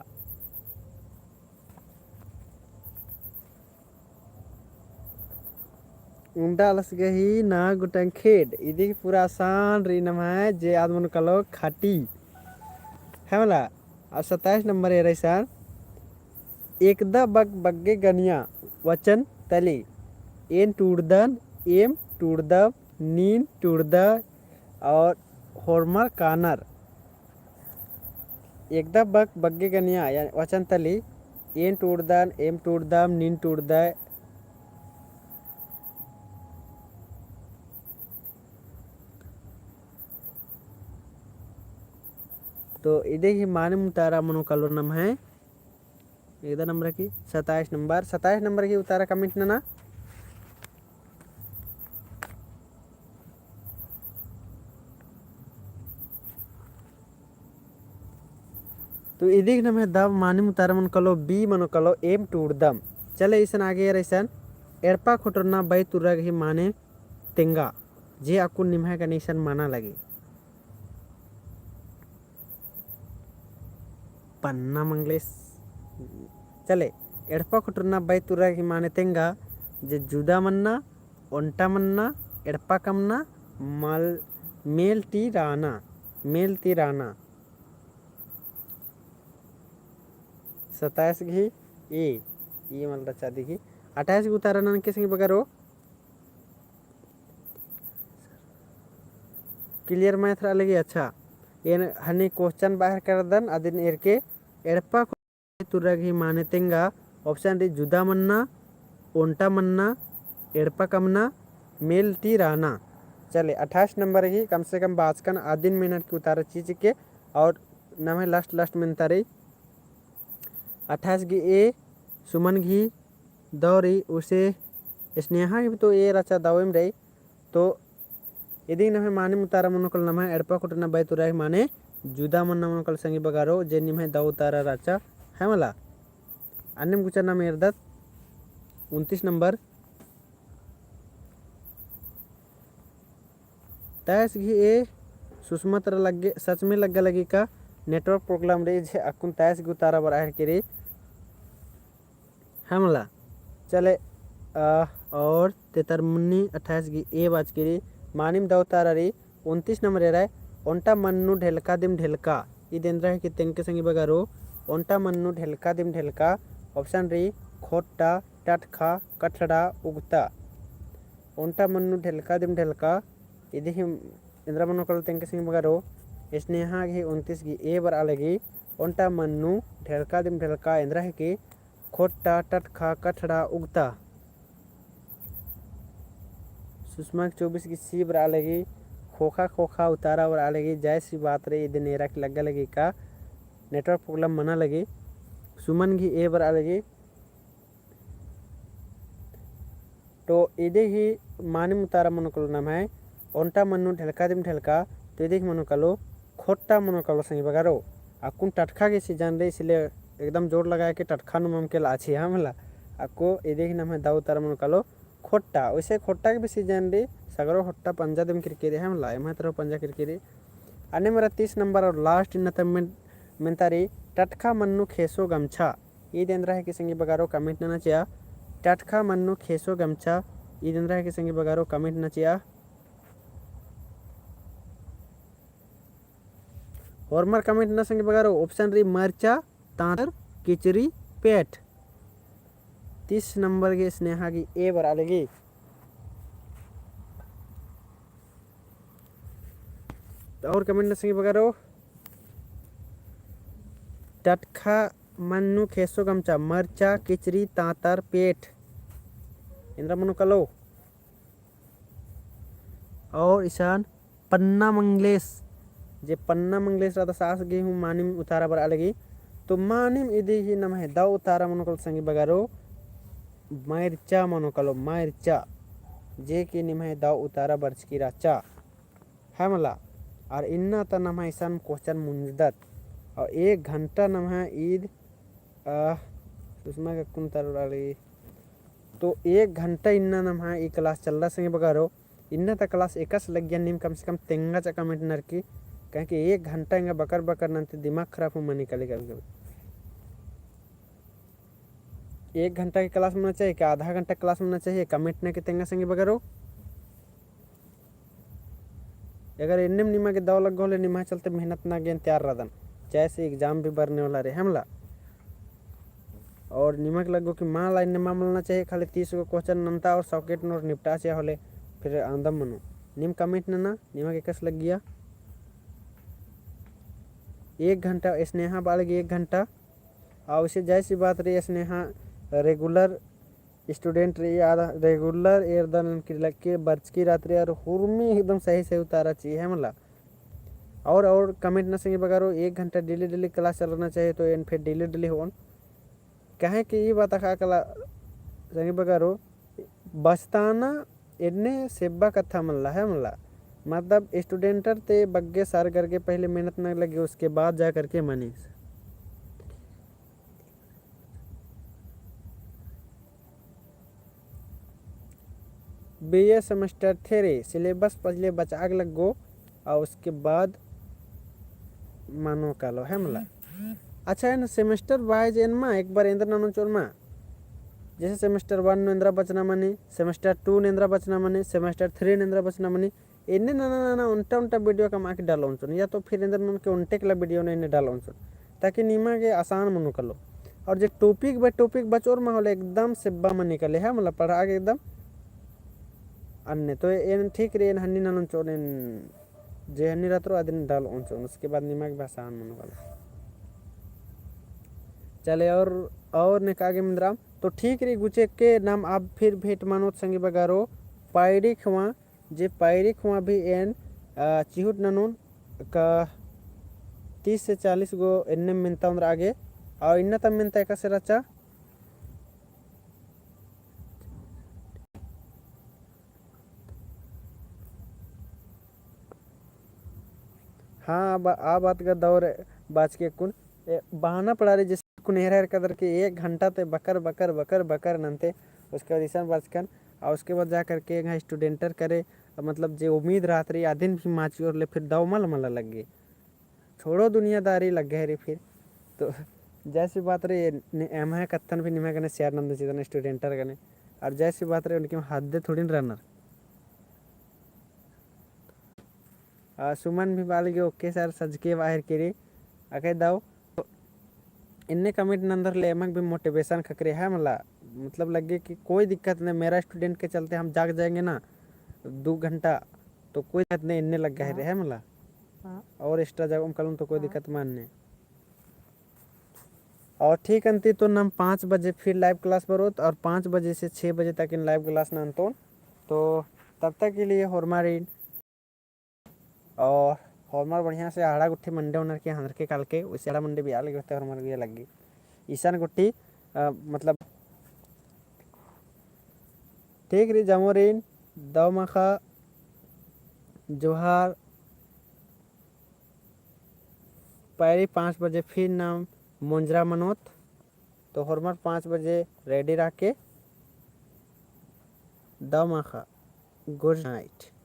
ओन्टा आलस गही ना गोटंग खेड। इदी पूरा आसान रई नम्है जे आद मनो कालो खाटी। है मला। और सत्ताईस नंबर एरा इसन। एकदा बग बग्गे गनिया वचन तली। एन टूड़दन, एम टूड़दब, नीन टूड़दा और होरमर कानर। एकदा बग बग्गे गनिया या वचन तली। एन टूड़दन, एम टूड़दम, नीन टूड़दय। तो इदी ही मानिम उतारा मनो कालो नम्है। एकदा नंबर की सत्ताईस नंबर, सत्ताईस नंबर की उतारा comment नना। तो इदी की नम्है दव मानिम उतारा मनो कालो, B मनो कालो, एम टूड़दम। चले इसन आगे एरा इसन। एड़पा खोटरना बई तुर्रा गही माने तेंगा। जे अक्कुन निम्है गने इसन मना लगी। पन्ना मंगलेस। चले, एड़पा खोटरना बई तुर्रा गही माने तेंगा, जे जुदा मन्ना, ओन्टा मन्ना, एड़पा कमना, मल-, मेल ती राना, मेल ती राना। सत्ताईस गही A, A मल रचा दी गही। अट्ठाईस गही उतारा ननके संगी बगरो। Clear math रआ लगी। अच्छा, एन हनी question बाहर करदन, अदिन एरके एड़पा तुर्रा गही माने तेंगा। Option रई जुदा मन्ना, ओन्टा मन्ना, एड़पा कमना, मेल ती राना। चले, अट्ठाईस नंबर गही कम से कम बाचकन अदिन मेनर की उतारा चिचिके और नम्है last last मेनता रई। अट्ठाईस गही A, सुमन गही दव रई, उसे स्नेहा गही तो A रचा दव एम रई। तो इदी नम्है मानिम उतारा मनो कालो नम्है एड़पा खोटरना बई तुर्रा गही माने जुदा मन्ना मनो कालो संगी बगरो, जे निम्है दव उतारा रचा है मला। अन्नेम गुचा नाम एरदत उनतीस नंबर। तैस गही A, सुषमा तरा लग्गे, सच में लग्गा लगी का network problem रई, जे अक्कुन तैस गही उतारा बरआ हेरकी रई। है मला। चले, अ, और तेतर मुन्नी अट्ठाईस गही A बाचकी रई, मानिम दव उतारा रई, उनतीस नंबर एरा, ओन्टा मन्नू ढेलका दिम ढेलका। ईद एन्दरा हिकी तेंगके संगी बगरो, ओन्टा मन्नू ढेलका दिम ढेलका। Option रई, खोट्टा, टटखा, कठड़ा, उगता। ओन्टा मन्नू ढेलका दिम ढेलका, इदी ही एन्दरा मनो कालो तेंगके संगी बगरो, स्नेहा गही उनतीस गही A बरआ लगी, ओन्टा मन्नू ढेलका दिम ढेलका एन्दरा हिकी, खोट्टा, टटखा, कठड़ा, उगता। सुषमा गही चौबीस गही C बरआ लगी, खोखा खोखा उतारा बरआ लगी, जायसी बात रई, इदिन एरा की लग्गा लगी का network problem मना लगी। सुमन गही A बरआ लगी। तो इदी ही मानिम उतारा मनो कालो नम्है, ओन्टा मन्नू ढेलका दिम ढेलका, तो इदी ही मनो कालो, खोट्टा मनो कालो संगी बगरो। अक्कुन टटखा गही season रई, इसलिए एकदम जोर लगाए के टटखा नू ममके लाछी, हाँ मला। अक्कु इदी ही नम्है दव उतारा मनो कालो, खोट्टा। वैसे खोट्टा गही भी season रई, सगरो खोट्टा पंजा दिम केरकी रई, हाँ मला, एम्है तरह पंजा केरकी रई। अन्नेम एरा तीस नंबर और last इन्ना तम मेन-, मेनता रई, टटखा मन्नू खेसो गमछा। ईद एन्दरा हिकी संगी बगरो comment नना चिआ। टटखा मन्नू खेसो गमछा। ईद एन्दरा हिकी संगी बगरो comment नना चिआ। होरमर comment नना संगी बगरो, option रई मरचा, तांतर, किचरी, पेट। तीस नंबर गही स्नेहा गही A बरआ लगी। और comment नना संगी बगरो, टटखा मन्नू खेसो गमछा, मरचा, किचरी, तांतर, पेट। एन्दरा मनो कालो। और इसन पन्ना मंगलेस, जे पन्ना मंगलेस रअदस आस गही हूँ मानिम उतारा बरआ लगी। तो मानिम इदी ही नम्है दव उतारा मनो कालो संगी बगरो। मइरचा मनो कालो, मइरचा, जे कि निम्है दव उतारा बरचकी रहचा, है मला। और इन्ना ता नम्है इसन question मुंजदत, और एक घंटा नम्है ईद, आ, सुषमा का कुन तरवाली, तो एक घंटा इन्ना नम्है ई class चलरा संगी बगरो। इन्ना ता class एकासे लग्गिया नीम कम से कम तेंगा चा comment ननर की, काहे कि एक घंटा एंगा बकर बकर नन्ते दिमाग खराब हूँ मनी काली कभी कभी। एक घंटा की class मना चाहिए कि आधा घंटा class मना चाहिए, comment ननर की तेंगा संगी बगरो। अगर एन्नेम निमा गे दव लग्गो होले निम्है चलते मेहनत नना गे एन तैयार रअदन, जैसे exam भी बरने वाला रई, है मला। और निमा गे लग्गो कि मला एन्ने मा मलना चाहिए, खाली तीस गो question नन्ता और सौ के नोट निपटा चिआ होले फिर आन्दम मनो। नीम comment नना, निमा गे एकासे लग्गिया। एक घंटा स्नेहा बाल गे एक घंटा, और इसे जाहिर सी बात रई स्नेहा regular student रई, आद regular एरदन की लग्गी बरचकी रहत रई और हुरमी एकदम सही सही उतारा चिआ, है मला। और, और comment ननर संगी बगरो, एक घंटा daily daily class चलना चाहिए, तो एन फिर daily daily होओन। काहे कि ई बात अख़आ काला संगी बगरो, बचताना एन्ने सेब्बा कत्था मल्ला, है मला। मतलब student ती बग्गे सरगर गे पहले मेहनत नना लग्गी, उसके बाद जा करके मनी। B A semester three syllabus पहले बचआ गे लग्गो, और उसके बाद मनो कालो, है मला। अच्छा, एन semester wise एन मा एक बार एन्देर ननोन चिओन मा, जैसे semester one नू एन्दरा बचना मनी, semester two नू एन्दरा बचना मनी, semester three नू एन्दरा बचना मनी, एन्ने नना नना ओन्टा ओन्टा video कमआ के डालओन चिओन, या तो फिर एन्देर ननोन के ओन्टे एकला video नू एन्ने डालओन चिओन, ताकि निमा गे आसान मनो कालो। और जे topic by topic बचओर मा होले एकदम सेब्बा मनी काले, है मला, पढ़आ गे एकदम अन्ने। तो एन ठीक रई, एन हन्नी ननोन चिओन, एन जे हन्नी रहत रओ अदिन डालओन चिओन, उसके बाद निमा गे भी आसान मनो कालो। चले और, और नेका गे मेन्दराम, तो ठीक रई, गुचे के नाम अब फिर भेंट मनोत संगी बगरो, पैरी ख़वा जे पैरी ख़वा भी एन, अ, चिहुट ननोन का तीस से चालीस गो एन्ने मेन्ता ओन्द्रआ गे, और इन्ना ता मेन्ता एकासे रहचा। हाँ, आ बा-, आ बात गा दौर बाचकी अक्कुन, ए, बहाना पड़ा रई, जैसे अक्कुन एरा एरा कदर के एक घंटा ती बकर, बकर, बकर, बकर नन्ते, उसके बाद इसन बाचकन, और उसके बाद जा करके एंग्है studenter करे, मतलब जे उम्मीद रहत रई, अदिन भी मा चिओर ले फिर दव मला मला लग्गी। छोड़ो दुनियादारी लग्गे रई फिर। तो जैसी बात रई, ने-, एम्है कत्थन भी निम्है गने share नन्दन चिअदन studenter गने। और जैसी बात रई, उनके हद्दे थोड़ी न रअनर। आ, सुमन भी बाल गे OK sir सजके बाहर केरी। अके दव। इन्ने comment नन्दर ले एमक भी motivation ख़क्खरे है मला। मतलब लग्गे कि कोई दिक्कत नहीं, मेरा student के चलते हम जाग जाएंगे ना दो घंटा, तो कोई दिक्कत नहीं, इन्ने लग्गा है रे है मला। हाँ। और extra जागम कालोन तो कोई हाँ। दिक्कत मान नहीं। और ठीक अन्ती तो नम पाँच बजे फिर live class बरोत और पाँच बजे से छः बजे तक इन live class नन्तोन। तो तब तक के लिए होरमारिन और होरमर बढ़िया से आड़ा गुट्ठी मंडे ओनर के हंदर के काल के, उसे आड़ा मंडे भी आल गे होते होरमर गे लग्गी। ईशान गुट्ठी, अ, मतलब, ठीक रई जमोरिन, दव माखा, जोहार, पैरी पाँच बजे फिर नाम मोंजरा मनोत। तो होरमर पाँच बजे ready रह के दव माखा। Good night।